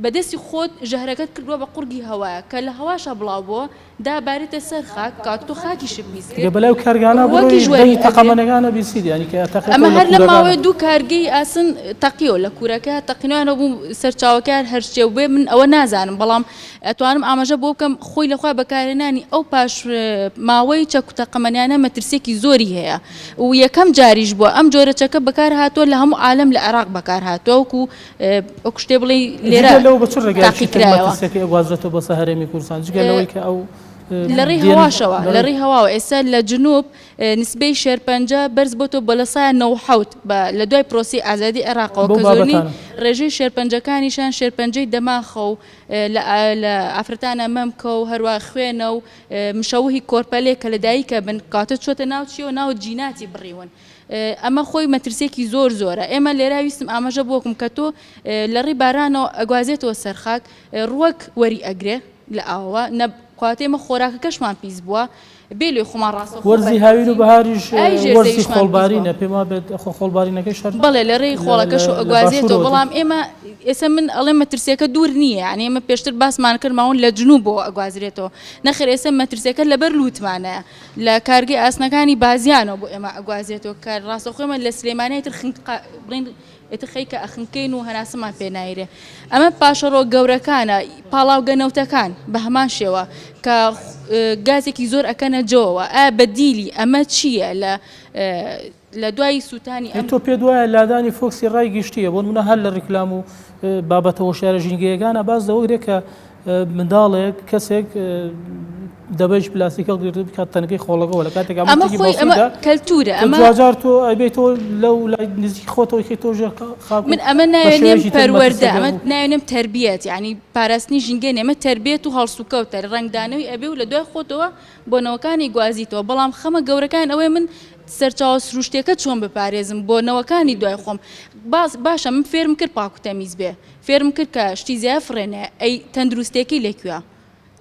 بە دەستی خۆت ژەهرەکەت کردووە بە قوڕگی هەوایە کە لە هەواشا بڵاو بۆوە دابارێتە سەر خاک کە تۆ خاکیشت پیس گە کرد بەلای کارگانە بڕۆی ڕووەکیش وەری دەنگی ئەگرێ. تەقەمەنەکانە بیسیت یانی کە ئەتەقێتەوە ئەمە لە هەر لەم کوورەکانە. ماوەیە دوو کارگەی ئاسن تەقیەوە لە کوورەکە تەقینەوەیان هەبوو سەرچاوەکەیان هەرچێ بێ من ئەوە نازانم بەڵام ئەتوانم ئاماژە بۆ بکەم خۆی لە خۆی بەکارهێنانی ئەو پاش ماوەی چەک و تەقەمەنیانە مەترسیەکی زۆری هەیە و یەکەم جاریش بووە ئەم جۆرە چەکە بەکار هاتووە لە هەموو عالەم لە عێراق بەکار هاتووە وەکو وەکو شتێ بڵێی لێرە جگە لەو بە چ ڕێگایەکی تاقی تر کرایەوە. مەترسیەکەی ئەگوازرێتەوە بۆ سەر هەرێمی کوردستان جگە لەوەی کە ئەو لە ڕێی دێن هەواشەوە لە لە ڕێی ڕێی هەواوە ئێستا لە جنوب نسبەی شێرپەنجە بەرز بۆتەوە بە لە سایە 97 بە لە دوای پرۆسەی ئازادی عێراقەوە بەو کە زۆرینەی بابەتانە. ڕێژەی شێرپەنجەکانیشیان شێرپەنجەی دەماخە و لە لە ئافرەتانە مەمکە و هەروا خوێنە و مشەوهی کۆرپەلێک کە لە دایکە بن کاتە چۆتە ناو چیەوە ناو جیناتی بڕیون ئەمە خۆی مەترسیەکی زۆر زۆرە ئێمە لێرا ویستم ئاماژە بۆکم کە تۆ لە ڕێی بارانەوە ئەگوازێتەوە سەر خاک ڕوەک وەری ئەگرێ لە ئاوەوە نە کاتێ ئێمە خۆراکەکەشمان پیس بووە بێ لێ خۆمان ڕاستەوخۆ وەرزی هاوین و بەرپرسین بەهاریش ئاوی ژێر وەرزی زەویشمان پیس بووە. خۆڵبارینە پێم وابێت خۆ خۆڵبارینەکەیش هەر بەڵێ لە ڕێی لە خۆڵەکەشەوە لە ئەگوازێتەوە باشوورەوە دێت. بەڵام ئێمە ئێستا من ئەڵێم مەترسیەکە دوور نییە یانی ئێمە پێشتر باسمان کرد ماون لە جنوبەوە ئەگوازرێتەوە نەخێر ئێستا مەترسیەکە لەبەر لووتمانەیە لە کارگەی ئاسنەکانی بازیانەوە بۆ ئێمە ئەگوازرێتەوە کە ڕاستەوخۆ ئێمە لە سلێمانی ئیتر خنکا بڵێین ئیتر خەریکە ئەخنکێین و هەناسەمان پێ نایرێ. ئەمە پاشەڕۆ گەورەکانە، پاڵاوگە نەوتەکان بە هەمان شێوە کە گازێکی زۆر ئەکەنە جۆوە. ئایا بەدیلی ئەمە چییە لە لە دوای سووتانی ئەی ئەم. تۆ پێت وایە لادانی focus ی ڕای گشتییە؟ بۆ نموونە هەر لە ڕیکلام و بابەتە هۆشیارە ژینگەیەکانا باس لەوە کرێ کە منداڵێک کەسێک دەبەیش پلاستیک هەڵگرێت و بکات تەنەکەی خۆڵەکەوە لە کاتێک ئەمە خۆی ئەمە کەلتورە ئەمە دواجار تۆ ئەبێتەوە لەو لای نزیک خۆتەوە کەیتەوە ژێر خاک من ئەمە ناوێنێم پەروەردە ئەمە ناوێنێم تەربیەت یعنی پاراستنی ژینگە نیە ئەمە تەربیەت و هەڵسوکەوتە ڕەنگدانەوەی ئەبێ و لە دوای خۆتەوە بۆ نەوەکانی گوازیتەوە بەڵام خەمە گەورەکان ئەوەیە من سەرچاوە سروشتیەکە چۆن بپارێزم بۆ نەوەکانی دوای خۆم باس باشە من فێرم کرد پاک و تەمیز بێ فێرم کرد کە شتی زیایە فڕێ نەیە ئەی تەندروستیەکەی لە کوێ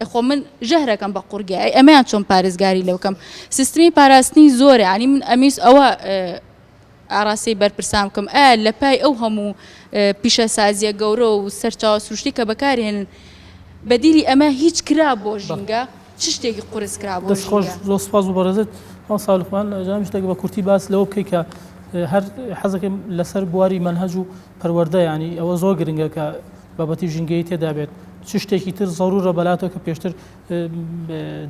ئەی خۆ من ژەهرەکەم بە قوڕگە ئەی ئەمەیان چۆن پارێزگاری لێ بکەم سیستمی پاراستنی زۆرە یانی من ئەمویست ئەوە ئاراستەی بەرپرسان بکەم ئایا لە پای ئەو هەموو پیشەسازیە گەورە و سەرچاوە سروشتی کە بەکارهێنن بەدیلی ئەمە هیچ کرا بۆ ژینگە چ شتێکی قورس کرا بۆ دەست خۆش ژینگە؟ زۆر سپاس بۆ بەڕێزت مامۆستا لوقمان جا شتێک بە کورتی باس لەوە بکەی کە هەر حەزەکەم لەسەر بواری مەنهەج و پەروەردە یانی ئەوە زۆر گرنگە کە بابەتی ژینگەیی تێدا بێت چ شتێکی تر زەرورە بەلاتەوە کە پێشتر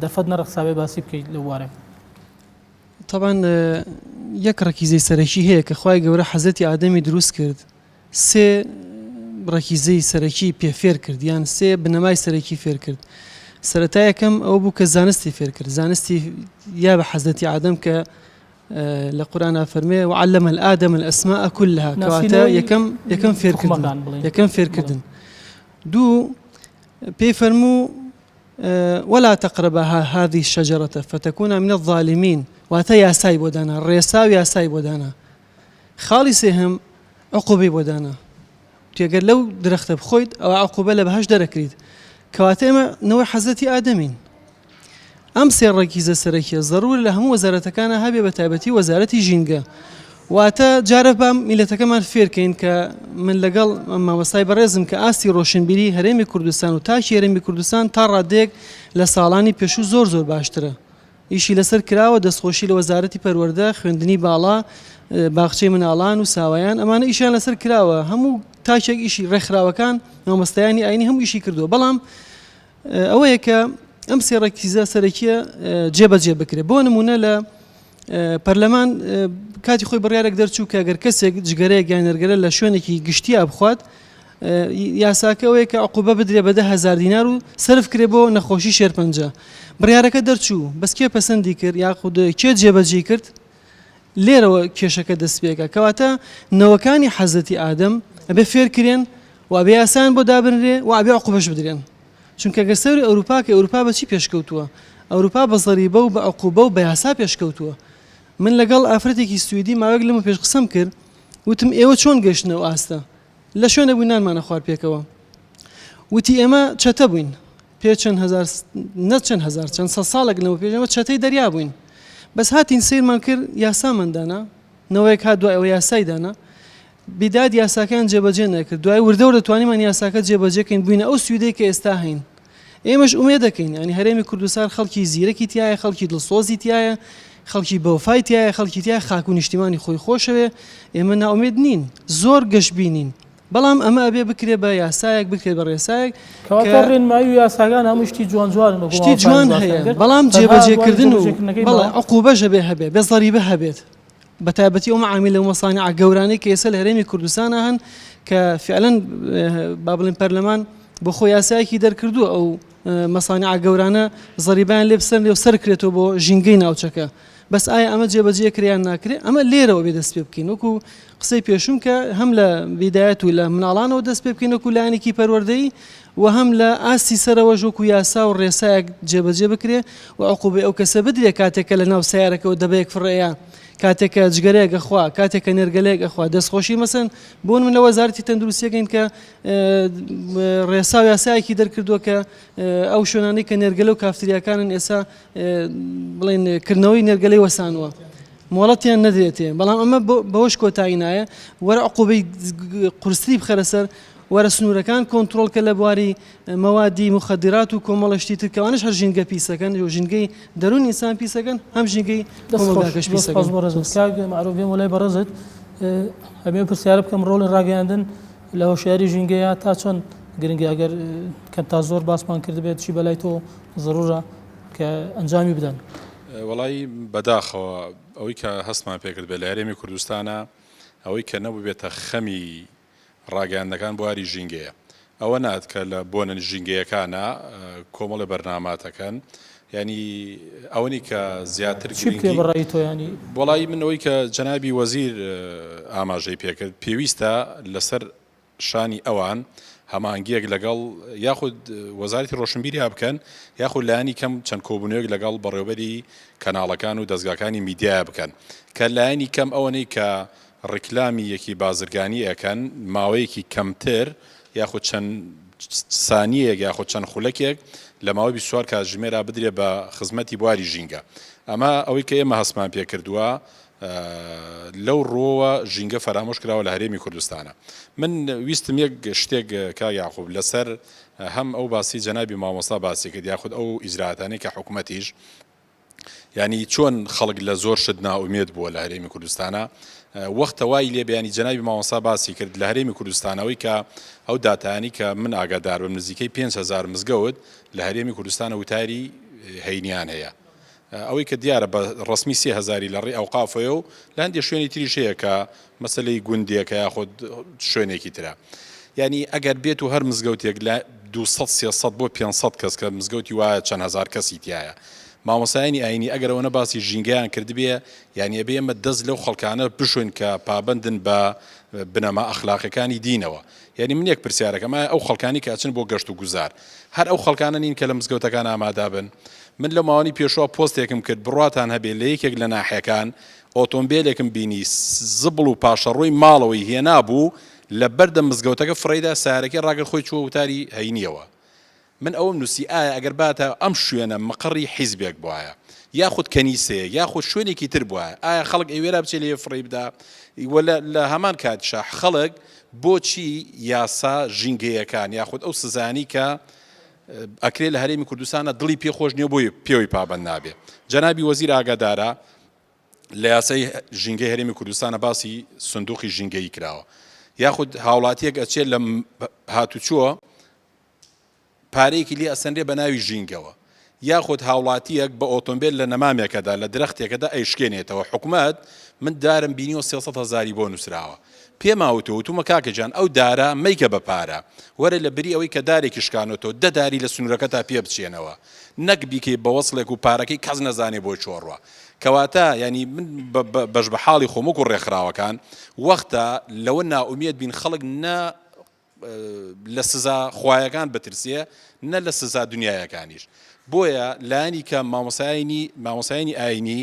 دەرفەت نەڕەخسابێ باسی بکەیت لەو بوارە؟ تەبعەن یەک ڕەکیزەی سەرەکی هەیە کە خوای گەورە حەزرەتی ئادەمی دروست کرد سێ ڕەکیزەی سەرەکی پێ فێر کرد یان سێ بنەمای سەرەکی فێر کرد سەرەتا یەکەم ئەوە بوو کە زانستی فێر کرد زانستی یا بە حەزرەتی ئادەم کە لە قورئانا فەرمێ وعلم الآدم الأسماء كلها کەواتە یەکەم یەکەم فێرکردن یەکەم فێرکردن دوو پێی فەرموو. ولا تقربا هذه الشجرة فتكونا من الظالمین واتە یاسای بۆ دانا ڕێسا و یاسای بۆ دانا خاڵی سێهەم عقوبەی بۆ دانا وتی ئەگەر لەو درەختە بخۆیت ئەوا عقوبە لە بەهەشت دەرەکریت کەواتە ئێمە نەوەی حەزرەتی ئادەمین ئەم سێ ڕەگیزە سەرەکیە زەرورە لە هەموو وەزارەتەکانا هەبێ بە تایبەتی وەزارەتی ژینگە واتە جارە با میلەتەکەمان فێرکەین کە من لەگەڵ مامۆستای بەڕێزم کە ئاستی ڕۆشنبیری هەرێمی کوردستان و تاکی هەرێمی کوردستان تا ڕادەیەک لە ساڵانی پێشوو زۆر زۆر باشترە ئیشی لەسەر کراوە دەستخۆشی لە وەزارەتی پەروەردە خوێندنی باڵا باخچەی مناڵان و ساوایان ئەمانە ئیشیان لەسەر کراوە هەموو تاکێک ئیشی ڕێکخراوەکان مامۆستایانی ئاینی هەموو ئیشی کردووە بەڵام ئەوەیە کە ئەم سێ ڕەکیزە سەرەکیە جێبەجێ بکرێت بۆ نمونە لە پەرلەمان کاتی خۆی بڕیارێک دەرچوو کە گەر کەسێک جگەرەیەک یان نەرگەلە لە شوێنێکی گشتیا بخوات یاساکە ئەوەیە کە عقوبە بدرێ بە 10هزار دینار و سرف کرێ بۆ نەخۆشی شێرپەنجە بڕیارەکە دەرچوو بەس کێ پەسەندی کرد یاخود کێ جێبەجێی کرد لێرەوە کێشەکە دەست پێکا کەواتە نەوەکانی حەزرەتی ئادەم ئەبێ فێر کرێن و ئەبێ یاسایان بۆ دابنرێ و ئەبێ عقوبەش بدرێن چونکە گەر سەوری ئەوروپا کە ئەوروپا بە چی پێشکەوتووە ئەوروپا بە زەریبە و بە عقوبە و بە یاسا پێشکەوتووە من لەگەڵ ئافرەتێکی سویدی ماوەیەک لەمە پێش قسەم کرد وتم ئێوە چۆن گەشتنە ئەو ئاستە لە شوێنێک بووین نانمان ئەخوارد پێکەوە وتی ئێمە چەتە بووین پێ چەند هەزار نە چەند هەزار چەند سەد ساڵێک لەمە پێش ئێمە چەتەی دەریا بووین بەس هاتین سەیرمان کرد یاسامان دانا نەوەیەک هات دوای ئەوە یاسای دانا بیداد یاساکەیان جێبەجێ نەکرد دوای وردە وردە توانیمان یاساکە جێبەجێکەین بووینە ئەو سویدەی کە ئێستا هەین ئێمەش ئومێد دەکەین یانی هەرێمی کوردستان خەڵکی زیرەکی تیایە خەڵکی دڵسۆزی تیایە خەڵکی بەوەفای تیایە خەڵکی تیایە خاک و نیشتیمانی خۆی خۆشەوێ ئێمە نائومێد نین زۆر گەشبینین بەڵام ئەمە ئەبێ بکرێ بە یاسایەک بکرێت بە ڕێسایەک کەواتە ڕێنمایی و یاساکان هەموو شتی جوان جوانن وەکو شتی مامۆستا جوان باس هەیە کرد بەڵام تەنها بواری جێبەجێکردن و جێبەجێکردنەکەی بەڵێ ماوە عقوبەش ئەبێ هەبێ بێ زەریبە هەبێت بەتایبەتی ئەو مەعامیل و مەسانیعە گەورانەی کە ئێستا لە هەرێمی کوردستانا هەن کە فعلەن با بڵێن پەرلەمان بۆ خۆی یاسایەکی دەرکردووە ئەو مەسانیعە گەورانە زەریبایان لێ بسەندێ و سەرکرێتەوە بۆ ژینگەی ناوچەکە بەس ئایا ئەمە جێبەجێ کرێ یان ناکرێ ئەمە لێرەوە بێ دەست پێ بکەین وەکو قسەی پێشوم کە هەم لە بیدایەت و لە مناڵانەوە دەست پێ بکەین وەکو لایەنێکی پەروەردەیی و هەم لە ئاستی سەرەوەش وەکو یاسا و ڕێسایەک جێبەجێ بکرێ و عقوبەی ئەو کەسە بدرێ کاتێک کە لە ناو سەیارەکەوە دەبەیەک فڕێیە کاتێک کە جگەرەیەک ئەخوا کاتێک کە نێرگەلەیەک ئەخوا دەستخۆشی مەسەن بۆن من لە وەزارەتی تەندروستیەکەین کە ڕێسا و یاسایەکی دەرکردووە کە ئەو شوێنانەی کە نێرگەلە و کافتریاکانن ئێسا بڵێن کردنەوەی نێرگەلەی وەسانوە مۆڵەتیان نەدرێتێ بەڵام ئەمە بەوەش کۆتایی نایە وەرە عقوبەی قورستری بخەرە سەر وەرە سنوورەکان کۆنترۆڵ کە لە بواری مەوادی موخەدیرات و کۆمەڵە شتی تر کەوانەش هەر ژینگە پیسەکەن و ژینگەی دەروون ئینسان پیسەکەن هەم ژینگەی دەست خۆش کۆمەڵگاکەش زۆر سپاس پیسەکەن. بۆ ڕێزت کاک مەعروف بێم وەلای بەڕێزت ئەبێ ئەو پرسیارە بکەم ڕۆڵی ڕاگەیاندن لە هۆشیاری ژینگەیە تا چەند گرنگە ئەگەر کەم تا زۆر باسمان کردبێت چی بەلای تۆ زەرورە کە ئەنجامی بدەن؟ وەڵایی بەداخەوە ئەوەی کە هەستمان پێکردبێت لە هەرێمی کوردستانا ئەوەی کە نەبووبێتە خەمی ڕاگەیاندنەکان بواری ژینگەیە. ئەوە نات کە لە بۆنە ژینگەیەکانا کۆمەڵێ بەرنامات ئەکەن یانی ئەوەنی کە زیاتر چی بکرێ گرنگی بە ڕای تۆ یانی؟ وەڵایی من ئەوەی کە جەنابی وەزیر ئاماژەی پێکرد پێویستە لەسەر شانی ئەوان هەماهەنگییەک لەگەڵ یاخود وەزارەتی ڕۆشنبیریا بکەن یاخود لایەنی کەم چەند کۆبوونەوەیەک لەگەڵ بەڕێوەبەری کەناڵەکان و دەزگاکانی میدیایا بکەن کە لایەنی کەم ئەوەنەی کە ڕیکلامی یەکی بازرگانی ئەکەن ماوەیەکی کەمتر یاخود چەند سانیەیەک یاخود چەند خولەکێک لە ماوەی 24 کاتژمێرا بدرێ بە خزمەتی بواری ژینگە ئەمە ئەوەی کە ئێمە هەستمان پێکردووە لەو ڕووەوە ژینگە فەرامۆش کراوە لە هەرێمی کوردستانە من ویستم یەک شتێک کاک یاقوب لەسەر هەم ئەو باسی جەنابی مامۆستا باسی کرد یاخود ئەو ئیجراتانەی کە حکومەتیش یانی چۆن خەڵک لە زۆر شت نائومێد بووە لە هەرێمی کوردستانە وەختە وای لێ بیانی جەنابی مامۆستا باسی کرد لە هەرێمی کوردستانەوەی کە ئەو داتایانی کە من ئاگادار بم نزیکەی 5000 مزگەوت لە هەرێمی کوردستانە وتاری هەینیان هەیە ئەوەی کە دیارە بە ڕەسمی سێ هەزاری لە ڕێی ئەوقافەیە و لە هەندێک شوێنی تریش هەیە کە مەسەلەی گوندێکە یاخود شوێنێکی ترە یعنی ئەگەر بێت و هەر مزگەوتێک لە 200 300 بۆ 500 کەس کە مزگەوتی وایە چەند هەزار کەسی تایە. مامۆستایانی ئاینی ئەگەر ئەوەنە باسی ژینگەیان کردبێ یانی ئەبێ ئێمە دەست لەو خەڵکانە بشۆین کە پابەندن بە بنەما ئەخلاقیەکانی دینەوە. یانی من یەک پرسیارەکەم ئایا ئەو خەڵکانی کە ئەچن بۆ گەشت و گوزار هەر ئەو خەڵکانە نین کە لە مزگەوتەکان ئامادە بن؟ من لەو ماوەنی پێشوە پۆستێکم کرد بڕواتان هەبێ لە یەکێک لە ناحیەکان ئۆتۆمبێلێکم بینی زبڵ و پاشەڕۆی ماڵەوەی هێنابوو لە بەردەم مزگەوتەکە فڕێیدا سەیارەکەی ڕاگرت خۆی چووە وتاری هەینیەوە من ئەوەم نووسی ئایا ئەگەر باتە ئەم شوێنە مقەڕی حیزبێک بوایە یاخود کەنیسەیەک یاخود شوێنێکی تر بوایە ئایا خەڵک ئەیوێرا بچێ لێ فڕێی بدا و لە هەمان کاتیشا خەڵک بۆچی یاسا ژینگەیەکان یاخود ئەو سزانی کە ئەکرێ لە هەرێمی کوردستانە دڵی پێ خۆش نییە بۆی پێوەی پابەند نابێ جەنابی وەزیر ئاگادارە لە یاسای ژینگەی هەرێمی کوردستانە باسی سندوقی ژینگەیی کراوە یاخود هاوڵاتیەک ئەچێت لە هاتوچۆ پارەیەکی لێ ئەسەنرێ بە ناوی ژینگەوە یاخود هاوڵاتیەک بە ئۆتۆمبێل لە نەمامێکەدا لە درەختێکەدا ئەیشکێنێتەوە حکومەت من دارم بینیوە 300 هەزاری بۆ نووسراوە پێما وتووە وتومە کاکە گیان ئەو دارە مەیکە بە پارە وەرە لە بری ئەوەی کە دارێکی شکانۆتەوە دە داری لە سنوورەکەتا پێ بچێنەوە نەک بیکەی بە وەسڵێک و پارەکەی کەس نەزانێ بۆ کوێ ڕوا کەواتە یانی من بەش بە حاڵی خۆم وەکو ڕێکخراوەکان وەختە لەوە نائومێد بین خەڵک نە لە سزا خوایەکان بترسێ نە لە سزا دنیایەکانیش بۆیە لایەنی کەم مامۆسایانی مامۆسایانی ئاینی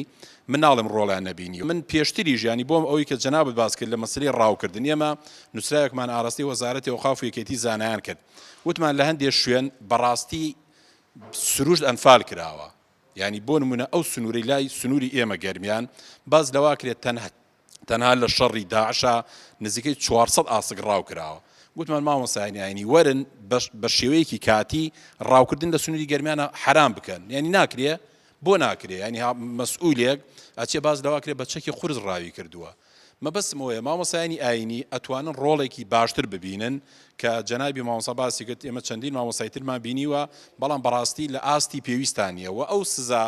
من ناڵێم ڕۆڵیان نەبینی من پێشتریش ینی بۆم ئەوەی کە جەنابت باس کرد لە مەسلەی ڕاوکردن ئێمە نووسراوێکمان ئاراستەی وەزارەتی ئەوقاف و یەکێتی زانایان کرد وتمان لە هەندێک شوێن بەڕاستی سروشت ئەنفال کراوە یانی بۆ نمونە ئەو سنووری لای سنووری ئێمە گەرمیان باز لەوا کرێت تەنها تەنها لە شەڕی داعشا نزیکەی 400 ئاسک ڕاو کراوە گوتمان مامۆستایانی ئاینی وەرن بە شێوەیەکی کاتی ڕاوکردن لە سنووری گەرمیانە حەرام بکەن یعنی ناکرێ بۆ ناکرێ ینی مەسئولێک ئەچێ باز لەوا کرێ بە چەکی قورس ڕاوی کردووە مەبەستم ئەوەیە مامۆستایانی ئاینی ئەتوانن ڕۆڵێکی باشتر ببینن کە جەنابی مامۆستا باسی کرد ئێمە چەندین مامۆستای ترمان بینیوە بەڵام بەڕاستی لە ئاستی پێویستان نییە و ئەو سزا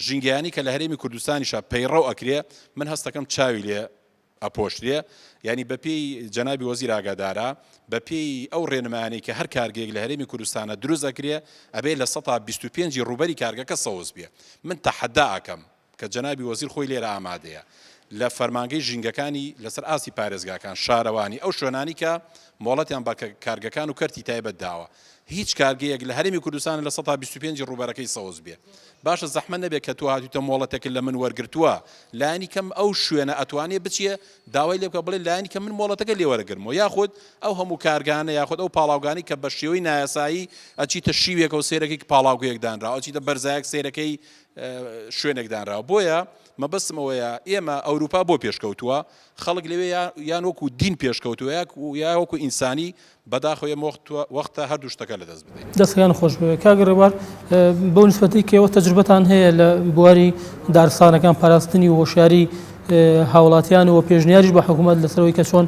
ژینگەیانی کە لە هەرێمی کوردستانیشا پەیڕەو ئەکرێ من هەستەکەم چاوی لێ ئەپۆشرێ یانی بەپێی جەنابی وەزیر ئاگادارە بەپێی ئەو ڕێنمایانەی کە هەر کارگەیەک لە هەرێمی کوردستانە دروست ئەکرێ ئەبێ لە سەتا 25 ی ڕووبەری کارگەکە سەوز بێ من تەحەدا ئەکەم کە جەنابی وەزیر خۆی لێرە ئامادەیە لە فەرمانگەی ژینگەکانی لەسەر ئاستی پارێزگاکان شارەوانی ئەو شوێنانی کە مۆڵەتیان بە کارگەکان و کەرتی تایبەت داوە هیچ کارگەیەک لە هەرێمی کوردستان لە سەتا 25 ی ڕووبەرەکەی سەوز بێ باشە زەحمەت نەبێ کە تۆ هاتویتە مۆڵەتێکت لە من وەرگرتووە لایەنی کەم ئەو شوێنە ئەتوانێ بچێ داوای لێ بکە بڵێ لایەنی کەم من مۆڵەتەکە لێ وەرەگرمەوە یاخود ئەو هەموو کارگانە یاخود ئەو پاڵاوگانەی کە بە شێوەی نایاسایی ئەچیتە شیوێکەوە سەیرەکەی پاڵاوگەیەک دانراوە ئەچیتە بەرزایەک سەیرەکەی شوێنێک دانراوە بۆیە مەبەستم ئەوەیە ئێمە ئەوروپا بۆ پێشکەوتووە خەڵک لەوێ یان وەکو دین پێشکەوتووە یا وەکو ئینسانی بەداخەوە ئێمە وەختە هەردوو شتەکە لەدەست بدەین. دەستەکان خۆش بێ کاک ڕێبوار بەو نسبەتەی کە ئێوە تەجروبەتان هەیە لە بواری دارستانەکان پاراستنی و هۆشیاری هاوڵاتیان و پێشنیاریش بە حکوومەت لەسەرەوەی کە چۆن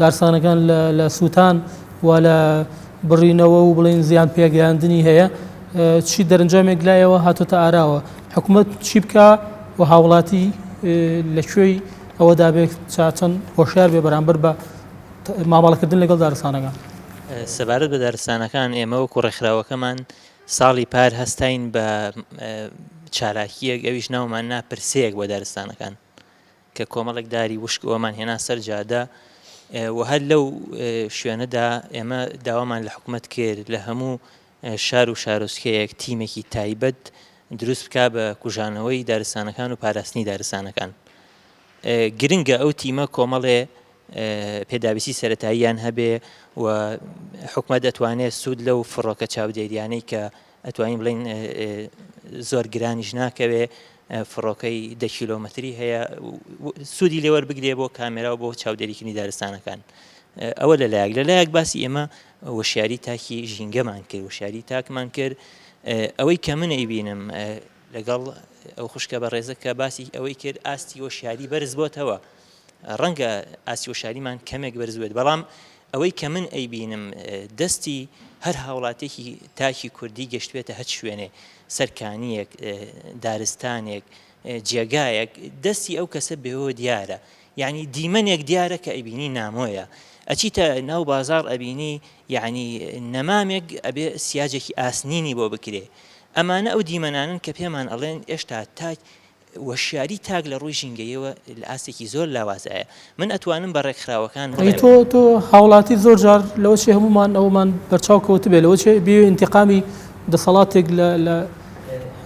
دارستانەکان لە سووتان و لە بڕینەوە و بڵین زیان پێگەیاندنی هەیە چی دەرەنجامێک لایەوە هاتۆتە ئاراوە حکوومەت چی بکە و هاوڵاتی لە کوێی ئەوەدا بێت چەند هۆشیار بێ بەرامبەر بە مامەڵەکردن لەگەڵ دارستانەکان. سەبارەت بە دارستانەکان ئێمە وەکو ڕێکخراوەکەمان ساڵی پار هەستاین بە چالاکییەک ئەویش ناومان نا پرسەیەک بۆ دارستانەکان کە کۆمەڵێک داری وشک ئەومان هێنا سەر جادە و هەر لەو شوێنەدا ئێمە داوامان لە حکومەت کرد لە هەموو شار و شارۆچکەیەک تیمێکی تایبەت دروست بکا بە کوژانەوەی دارستانەکان و پاراستنی دارستانەکان گرنگە ئەو تیمە کۆمەڵێ پێداویستی سەرەتاییان هەبێ و حکومەت ئەتوانێت سوود لەو فڕۆکە چاودێریانەی کە ئەتوانین بڵێین زۆر گرانیش ناکەوێ فڕۆکەی دە کیلۆمەتری هەیە سوودی لێوەربگرێ بۆ کامێرا و بۆ چاودێریکردنی دارستانەکان ئەوە لەلایەک لەلایەک باسی ئێمە وشیاری تاکی ژینگەمان کرد وشیاری تاکمان کرد ئەوەی کە من ئەیبینم لەگەڵ ئەو خوشکە بەڕێزە کە باسی ئەوەی کرد ئاستی هۆشیاری بەرز بۆتەوە ڕەنگە ئاستی هۆشیاریمان کەمێک بەرز بێت بەڵام ئەوەی کە من ئەیبینم دەستی هەر هاوڵاتێکی تاکی کوردی گەشتبێتە هەچ شوێنێ سەرکانیەک دارستانێک جێگایەک دەستی ئەو کەسە بێەوە دیارە یعنی دیمەنێک دیارە کە ئەیبینی نامۆیە ئەچیتە ناو بازار ئەبینی یعنی نەمامێک ئەبێ سیاجێکی ئاسنینی بۆ بکرێ. ئەمانە ئەو دیمەنانەن کە پێمان ئەڵێن ئێشتا تاک وەشیاری تاک لە ڕووی ژینگەیەوە لە ئاستێکی زۆر لاوازایە. من ئەتوانم بە ڕێکخراوەکان ئەی بڵێم. تۆ تۆ هاوڵاتی زۆر جار لەوە چێ هەموومان ئەوەمان بەرچاو کەوتبێ لەوە چێ بیەوێ ئینتیقامی دەسەڵاتێک لە لە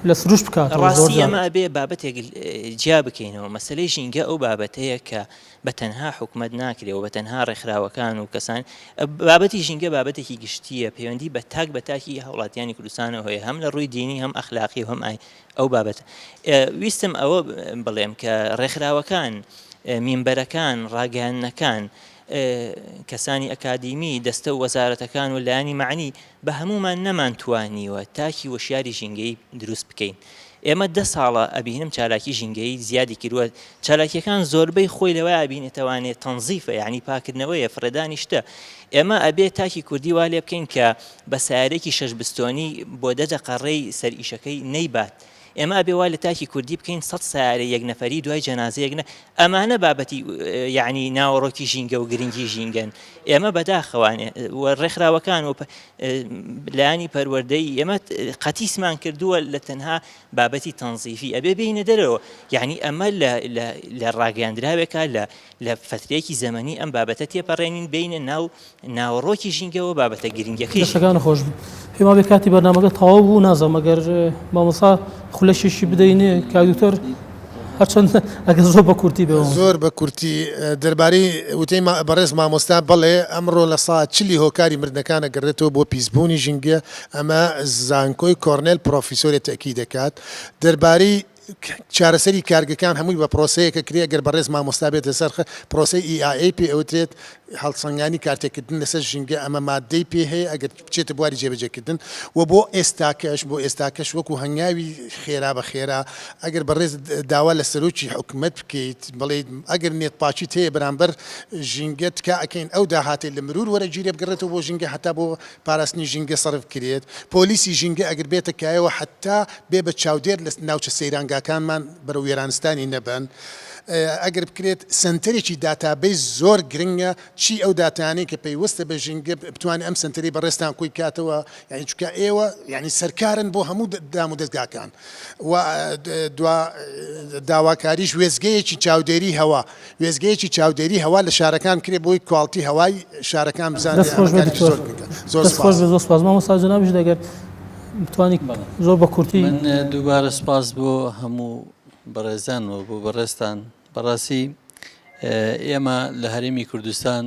لە سروشت بکاتەوە زۆر ڕاستی جار. ئێمە ئەبێ بابەتێک جیا بکەینەوە، مەسەلەی ژینگە ئەو بابەتەیە کە بە تەنها حکومەت ناکرێ و بە تەنها ڕێکخراوەکان و کەسان بابەتی ژینگە بابەتێکی گشتییە پەیوەندی بە تاک بە تاکی هاوڵاتیانی کوردستانەوە هەیە هەم لە ڕووی دینی هەم ئەخلاقی و هەم ئای ئەو بابەتە ویستم ئەوە بڵێم کە ڕێکخراوەکان مینبەرەکان ڕاگەیاندنەکان کەسانی ئەکادیمی دەستە و وەزارەتەکان و لایەنی مەعنی بە هەموومان نەمانتوانیوە تاکی وشیاری ژینگەیی دروست بکەین. ئێمە دە ساڵە ئەبینم چالاکی ژینگەیی زیادی کردووە، چالاکیەکان زۆربەی خۆی لەوەیا ئەبینێتەوانێ تەنزیفە یانی پاکردنەوەیە فڕێدانی شتە، ئێمە ئەبێ تاکی کوردی وا لێ بکەین کە بە سەیارەیەکی شەش بستۆنی بۆ دە دەقە ڕێی سەر ئیشەکەی نەیبات، ئێمە ئەبێ وا لە تاکی کوردی بکەین سەد سەیارەی یەک نەفەری دوای جەنازەیەک نە ئەمانە بابەتی یانی ناوەڕۆکی ژینگە و گرنگی ژینگەن ئێمە بەداخەوانێ و ڕێکخراوەکان و لایەنی پەروەردەیی ئێمە قەتیسمان کردووە لە تەنها بابەتی تەنزیفی ئەبێ بێینە دەرەوە یعنی ئەمە لە ڕاگەیاندراوێکا لە لە فترەیەکی زەمەنی ئەم بابەتە تێپەڕێنین بینە ناو ناوەڕۆکی ژینگەوە بابەتە گرنگەکەی دەستەکان خۆش بن پێم وابێ کاتی بەرنامەکە تەواو بوو نازانم ئەگەر مامۆستا خولەکێکی بدەینێ کاک دکتۆر هەرچەند ئەگەر زۆر بە کورتی بێ زۆر بە کورتی دەربارەی وتەی بەڕێز مامۆستا بەڵێ ئەمڕۆ لە سا چلی هۆکاری مردنەکان ئەگەڕێتەوە بۆ پیسبوونی ژینگە ئەمە زانکۆی کۆرنێل پڕۆفیسۆرێ تەئکید دەکات دەربارەی چارەسەری کارگەکان هەمووی بە پرۆسەیەک ئەکرێ گەر بەڕێز مامۆستا بێتە سەر پرۆسەی EIA پێ ئەوترێت هەڵسەنگانی کارتێکردن لەسەر ژینگە ئەمە ماددەی پێ هەیە ئەگەر بچێتە بواری جێبەجێکردن و بۆ ئێستاکەش بۆ ئێستاکەش وەکو هەنگاوی خێرا بە خێرا ئەگەر بەڕێز داوا لە سەرۆکی حکومەت بکەیت بڵێیت ئەگەر نێت پاکیت هەیە بەرامبەر ژینگە تکا ئەکەین ئەو داهاتەی لە مرور وەرەگیرێ بگەڕێتەوە بۆ ژینگە هەتا بۆ پاراستنی ژینگە سەرف بکرێت، پۆلیسی ژینگە ئەگەر بێتە کایەوە حەتا بێ بە چاودێر لە ناوچە سەیرانگاکانمان بەرەو وێرانستانی نەبەن، ئەگەر بکرێت سەنتەرێکی database زۆر گرنگە چی ئەو داتایانەی کە پەیوەستە بە ژینگە بتوانێت ئەم سەنتەرەی بەڕێزتان کۆی بکاتەوە یانی چونکە ئێوە یانی سەرکارن بۆ هەموو دام و دەزگاکان و دوا داواکاریش وێستگەیەکی چاودێری هەوا وێستگەیەکی چاودێری هەوا لە شارەکان بکرێت بۆی کواڵتی هەوای شارەکان بزانرێت دەست خۆش بێت ئەمە کارێکی دکتۆر زۆر گرنگە زۆر دەست خۆش سوپاس. بێت زۆر سوپاس مامۆستا جەنابیشت ئەگەر بتوانی زۆر بە کورتی. من دووبارە سوپاس بۆ هەموو بەڕێزان و بۆ بەڕێزتان بەڕاستی ئێمە لە هەرێمی کوردستان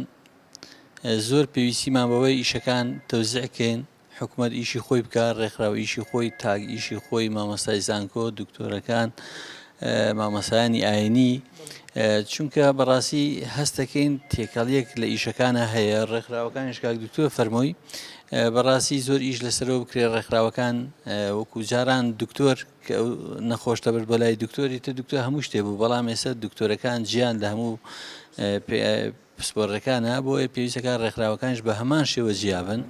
زۆر پێویستیمان بەوەی ئیشەکان تەوزیع کەین حکومەت ئیشی خۆی بکا، ڕێکخراو ئیشی خۆی، تاک ئیشی خۆی، مامۆستای زانکۆ، دکتۆرەکان، مامۆستایانی ئاینی، چونکە بەڕاستی هەستەکەین تێکەڵیەک لە ئیشەکانە هەیە، ڕێکخراوەکانیش کاک دکتۆر فەرمووی بەڕاستی زۆر ئیش لەسەرەوە بکرێ ڕێکخراوەکان وەکو جاران دکتۆر کە ئەو نەخۆش دەبرد بۆ لای دکتۆری تر دکتۆر هەموو شتێ بوو بەڵام ئێستا دکتۆرەکان جیان لە هەموو پسپۆڕەکانە، بۆیە پێویستەکە ڕێکخراوەکانیش بە هەمان شێوە جیا بن.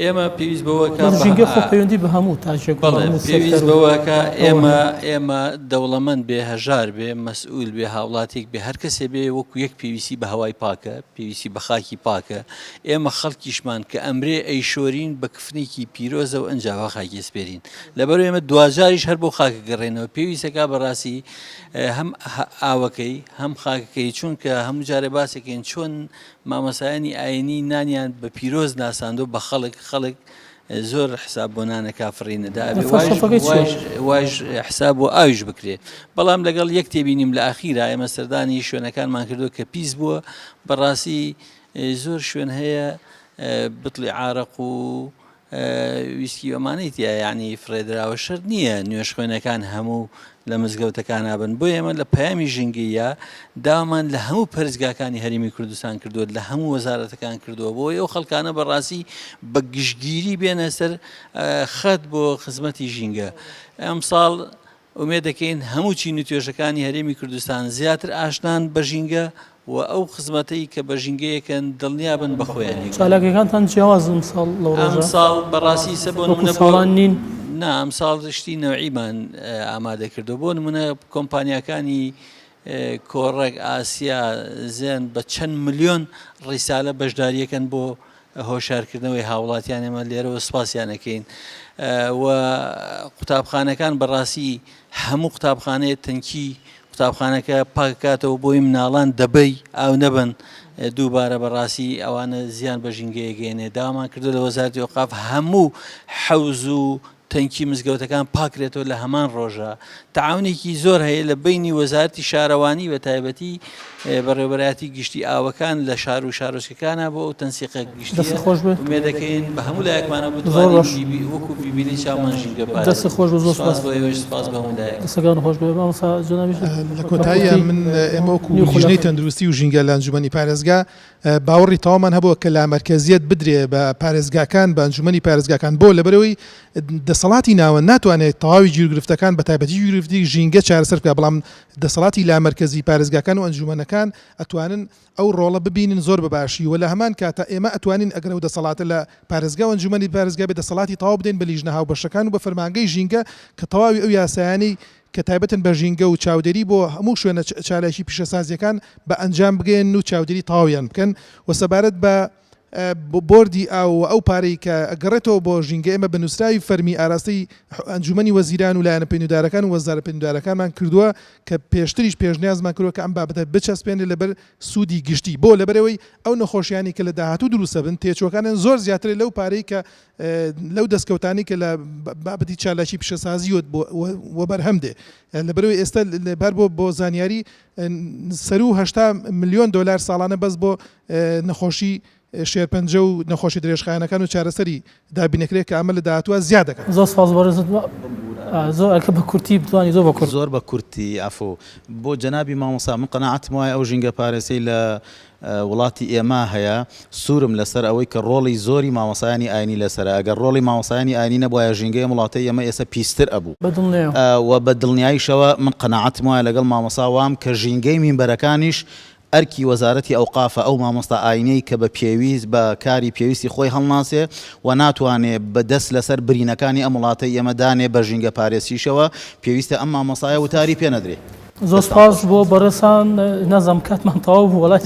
ئێمە پێویست بەوەکە بەس ژینگە خۆ پەیوەندی بە هەموو تاکێک و بەڵێ هەموو پێویست سێکتەر و بەوەکە ئەوە ئێمە هەیە. ئێمە دەوڵەمەند بێ هەژار بێ مەسئول بێ هاوڵاتیک بێ هەر کەسێ بێ وەکو یەک پێویستی بە هەوای پاکە پێویستی بە خاکی پاکە ئێمە خەڵکیشمان کە ئەمرێ ئەیشۆرین بە کفنێکی پیرۆزەوە ئەنجا بە خاکی ئەسپێرین لەبەر ئێمە دواجاریش هەر بۆ خاکە گەڕێنەوە پێویستەکە بەڕاستی هەم ئاوەکەی هەم خاکەکەی چونکە هەموو جارێ باسێکین چۆن مامۆسایانی ئاینی نانیان بە پیرۆز ناساندۆ بە خەڵک خەڵک زۆر حساب بۆ نانە کافرینەدا وایش حساب بۆ ئاویش بکرێ بەڵام لەگەڵ یەک تێبینیم لە ئاخیرا ئێمە سەردانی شوێنەکانمان کردو کە پیس بووە بەڕاستی زۆر شوێن هەیە بتڵی عارەق و ویسکی ئەمانەی تیا یعنی فڕێدراوە شەرت نییە نوێژخوێنەکان هەموو لە مزگەوتەکانا بن بۆ ئێمە لە پەیامی ژینگەیە داوامان لە هەموو پەرستگاکانی هەرێمی کوردستان کردووە لە هەموو وەزارەتەکان کردووە بۆ ئەو خەڵکانە بەڕاستی بە گشتگیری بێنە سەر خەت بۆ خزمەتی ژینگە ئەمساڵ ئومێد دەکەین هەموو چین و توێژەکانی هەرێمی کوردستان زیاتر ئاشنان بە ژینگە و ئەو خزمەتەی کە بە ژینگەیەکەن دڵنیابن بە خۆیان یەکن. چالاکیەکانتان جیاوازن ئەمساڵ لەو ڕۆژە؟ ئەمساڵ بەڕاستی ئیسە بۆ وەکو نمونە بۆ ساڵان نین؟ نا ئەمساڵ شتی نەوعیمان ئامادە کردووە بۆ نمونە کۆمپانیاکانی کۆڕەک، ئاسیا، زێن بە چەند ملیۆن ڕیسالە بەشداریەکەن بۆ. هۆشارکردنەوەی هاوڵاتیان ئێمە لێرەوە سوپاسیان ئەکەین و قوتابخانەکان بەڕاستی هەموو قوتابخانەیە تەنکی قوتابخانەکە پاککاتەوە بۆی مناڵان دەبەی ئاو نەبن دووبارە بەڕاستی ئەوانە زیان بە ژینگەیە گەێنێ داوامان کردو لە وەزارتی ئەوقاف هەموو حەوز و تەنکی مزگەوتەکان پاکرێتەوە لە هەمان ڕۆژە تەعاونێکی زۆر هەیە لە بەینی وەزارەتی شارەوانی بە تایبەتی بەڕێوەبەرایەتی گشتی ئاوەکان لە شار و شارۆچکەکانە بۆ ئەو تەنسیقە گشتیە دەست خۆش بێ ئومێد دەکەین بە هەموو لایەکمانەوە زۆر بتوانین باش بیبی وەکو بیبینی چاومان ژینگە دەست پارێزن خۆش بێ زۆر سپاس سپاس بۆ ئێوەش سپاس بۆ هەموو لایەک. دەستەکان خۆش بێ مامۆستا جەنابیش لە بە کۆتاییە کورتی من ئێمە وەکو نیو لیژنەی خولەک. تەندروستی و ژینگە لە ئەنجومەنی پارێزگا باوەڕی تەواومان هەبووە کە لامەرکەزیەت بدرێ بە پارێزگاکان، بە ئەنجومەنی پارێزگاکان، بۆ؟ لەبەرئەوەی دەسەڵاتی ناوەند ناتوانێت تەواوی گیروگرفتەکان بە تایبەتی گیروگرفتی ژینگە چارەسەر بکات، بەڵام دەسەڵاتی لامەرکەزی پارێزگاکان و ئەنجومەنەکان ئەتوانن ئەو ڕۆڵە ببینن زۆر بە باشی و لە هەمان کاتا ئێمە ئەتوانین ئەگەر ئەو دەسەڵاتە لە پارێزگا و ئەنجومەنی پارێزگا بێت دەسەڵاتی تەواو بدەین بە لیژنە هاوبەشەکان و بە فەرمانگەی ژینگە کە تەواوی ئەو یاسایانەی کە تایبەتن بە ژینگە و چاودێری بۆ هەموو شوێنە چالاکی پیشەسازییەکان بە ئەنجام بگەیەنن و چاودێری تەواویان بکەن و سەبارەت بە بۆردی ئاو و ئەو پارەی کە ئەگەڕێتەوە بۆ ژینگە ئێمە بە نووسراوی فەرمی ئاراستەی ئەنجوومەنی وەزیران و لایەنە پەیوەندیدارەکان و وەزارە پەیوەندیدارەکانمان کردووە کە پێشتریش پێشنیازمان کردووە کە ئەم بابەتە بچەسپێنرێت لەبەر سوودی گشتی بۆ لەبەرئەوەی ئەو نەخۆشیانەی کە لە داهاتوو دروست ئەبن تێچووەکانیان زۆر زیاترە لەو پارەی کە لەو دەستکەوتانەی کە لە بابەتی چالاکی پیشەسازی وەبەرهەم دێ لەبەرئەوەی ئێستا بار بۆ بۆ زانیاری سەروو 80 ملیۆن دۆلار ساڵانە بەس بۆ نەخۆشی شێرپەنجە و نەخۆشی درێژخایەنەکان و چارەسەری دابینەکرێت کە ئەمە لە داهاتووە زیاد دەکات. زۆر سپاس بەڕێزت زۆر ئەکە بە کورتی بتوانی زۆر بە کورت. زۆر بە کورتی عەفو بۆ جەنابی مامۆستا من قەناعەتم وایە ئەو ژینگە پارێزەی لە وڵاتی ئێمە هەیە سوورم لەسەر ئەوەی کە ڕۆڵی زۆری مامۆستایانی ئاینی لەسەرە ئەگەر ڕۆڵی مامۆستایانی ئاینی نەبوایە ژینگەی ئەم وڵاتەی ئێمە ئێستا پیستر ئەبوو بە دڵنیام. وە بە دڵنیاییشەوە من قەناعەتم وایە لەگەڵ مامۆستا وام کە ژینگەی مینبەرەکانیش ئەرکی وەزارەتی ئەوقافە ئەو مامۆستا ئاینیەی کە بە پێویست بە کاری پێویستی خۆی هەڵناسێ و ناتوانێ بە دەست لەسەر برینەکانی ئەم وڵاتەی ئێمە دانێ بە ژینگە پارێزیشەوە پێویستە ئەم مامۆستایە وتاری پێ نەدرێ. زۆر دەستان سوپاس خۆش. بۆ بەڕێزتان نازانم کاتمان تەواو بوو وەڵای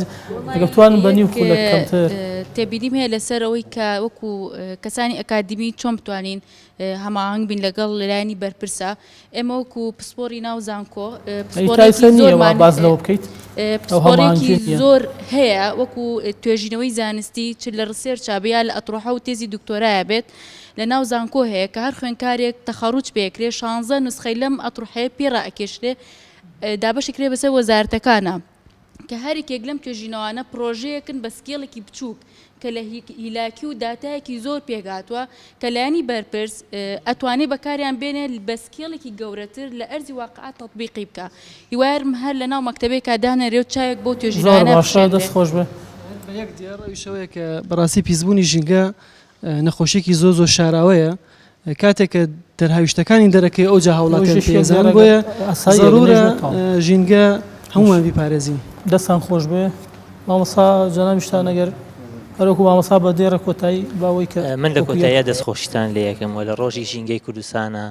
ئەگەر بتوانن بە نیو یەک خولەک کەمتر. تێبینیم هەیە لەسەر ئەوەی کە وەکو کەسانی ئەکادیمی چۆن بتوانین هەماهەنگ بین لەگەڵ لایەنی بەرپرسا ئێمە وەکو پسپۆری ناو زانکۆ پسپۆڕێکی زۆرمان باس لەوە بکەیت پسپۆڕێکی زۆر هەیە وەکو توێژینەوەی زانستی چ لە research ا بێ یا لە ئەتڕۆحە و تێزی دکتۆرایە بێت لە ناو زانکۆ هەیە کە هەر خوێنکارێک تەخەڕوج پێکرێ شانزە نوسخەی لەم ئەتڕۆحەیە پێ ڕائەکێشرێ دابەشکرێ بەسەر وەزارەتەکانە. کە هەریەکێک لەم توێژینەوانە پڕۆژەیەکن بە scale ێکی بچووک کە لە هیلاکی و داتایەکی زۆر پێکهاتووە کە لایەنی بەرپرس ئەتوانێ بەکاریان بێنێ بە scale ێکی گەورەتر لە ئەرزی واقع تەتبیقی بکا هیوایارم هەر لە ناو مەکتەبێکا دانەرێ و چاوێک بەو زۆر توێژینەوانە باشە بخشێنرێ. دەست خۆش بێ. هەر بە یەک دێڕ ئەویش ئەوەیە کە بەڕاستی پیسبوونی ژینگە نەخۆشیەکی زۆر زۆر شاراوەیە کاتێک کە دەرهاویشتەکانی دەرەکەی ئەوجا هاوڵاتیان پێ ئەزانن بۆیە زەرورە ژینگە هەموومان بیپارێزین. دەستان خۆش بێ مامۆستا جەنابیشتان ئەگەر هەروەکو مامۆستا بە دێڕە کۆتایی باوەی کە من لە کۆتاییا دەستخۆشیتان لێ ئەکەم و لە ڕۆژی ژینگەی کوردستانا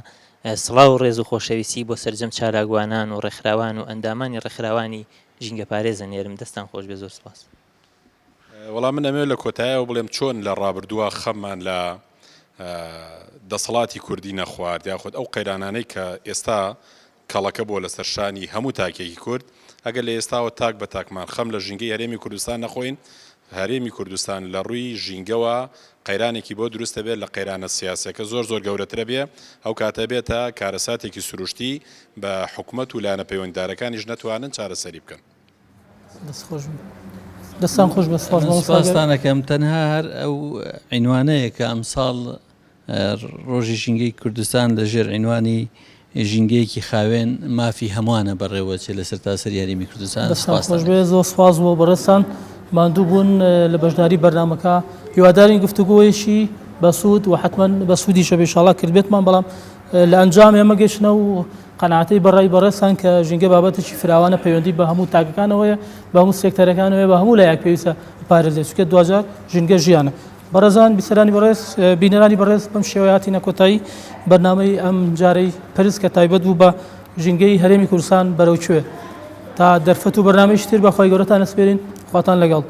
سڵاو و ڕێز و خۆشەویستی بۆ سەرجەم چالاکوانان و ڕێکخراوان و ئەندامانی ڕێکخراوانی ژینگەپارێز ئەنێرم دەستان خۆش بێ زۆر سپاس. وەڵا من ئەمەوێت لە کۆتایەوە بڵێم چۆن لە ڕابردووە خەممان لە دەسەڵاتی کوردی نەخوارد یاخود ئەو قەیرانانەی کە ئێستا کەڵەکە بووە لەسەر شانی هەموو تاکێکی کورد ئەگەر لە ئێستاوە تاک بە تاکمان خەم لە ژینگەی هەرێمی کوردستان نەخۆین هەرێمی کوردستان لە ڕووی ژینگەوە قەیرانێکی بۆ دروست دەبێت لە قەیرانە سیاسەکە زۆر زۆر گەورەترە بێ ئەو کاتە بێتە کارەساتێکی سروشتی بە حکومەت و لایەنە پەیوەندیدارەکانیش نەتوانن چارەسەری بکەن. دەست خۆش بێ. دەستان خۆش بێ سپاس من مامۆستا گەر. سپاستان ئەکەم تەنها هەر ئەو عینوانەیە کە ئەمساڵ ڕۆژی ژینگەی کوردستان لە ژێر عینوانی ژینگەیەکی خاوێن مافی هەمووانە بەڕێوەچێ لە سەرتاسەری هەرێمی کوردستان دەستان سپاستان خۆش بێ ئەکەم. زۆر سپاس بۆ بەڕێزتان ماندوو بوون لە بەشداری بەرنامەکە هیوادارین گفتوگۆیەکی بەسوود و حەتمەن بەسوودیشە بێ ئینشاڵڵا کردبێتمان بەڵام لە ئەنجام ئێمە گەیشتنە و قەناعەتەی بە ڕای بەڕێزتان کە ژینگە بابەتێکی فراوانە پەیوەندی بە هەموو تاکەکانەوەیە، بە هەموو سێکتەرەکانەوەیە، بە هەموو لایەک پێویستە بپارێزرێت، چونکە دواجار ژینگە ژیانە. بەڕێزان بیسەرانی بەڕێز، بینەرانی بەڕێز بەم شێوەیە هاتینە کۆتایی بەرنامەی ئەم جارەی پرس کە تایبەت بوو بە ژینگەی هەرێمی کوردستان بەرەو کوێ. تا دەرفەت و بەرنامەیەکی تر بە خوای گەورەتان ئەسپێرین، خواتان لەگەڵ.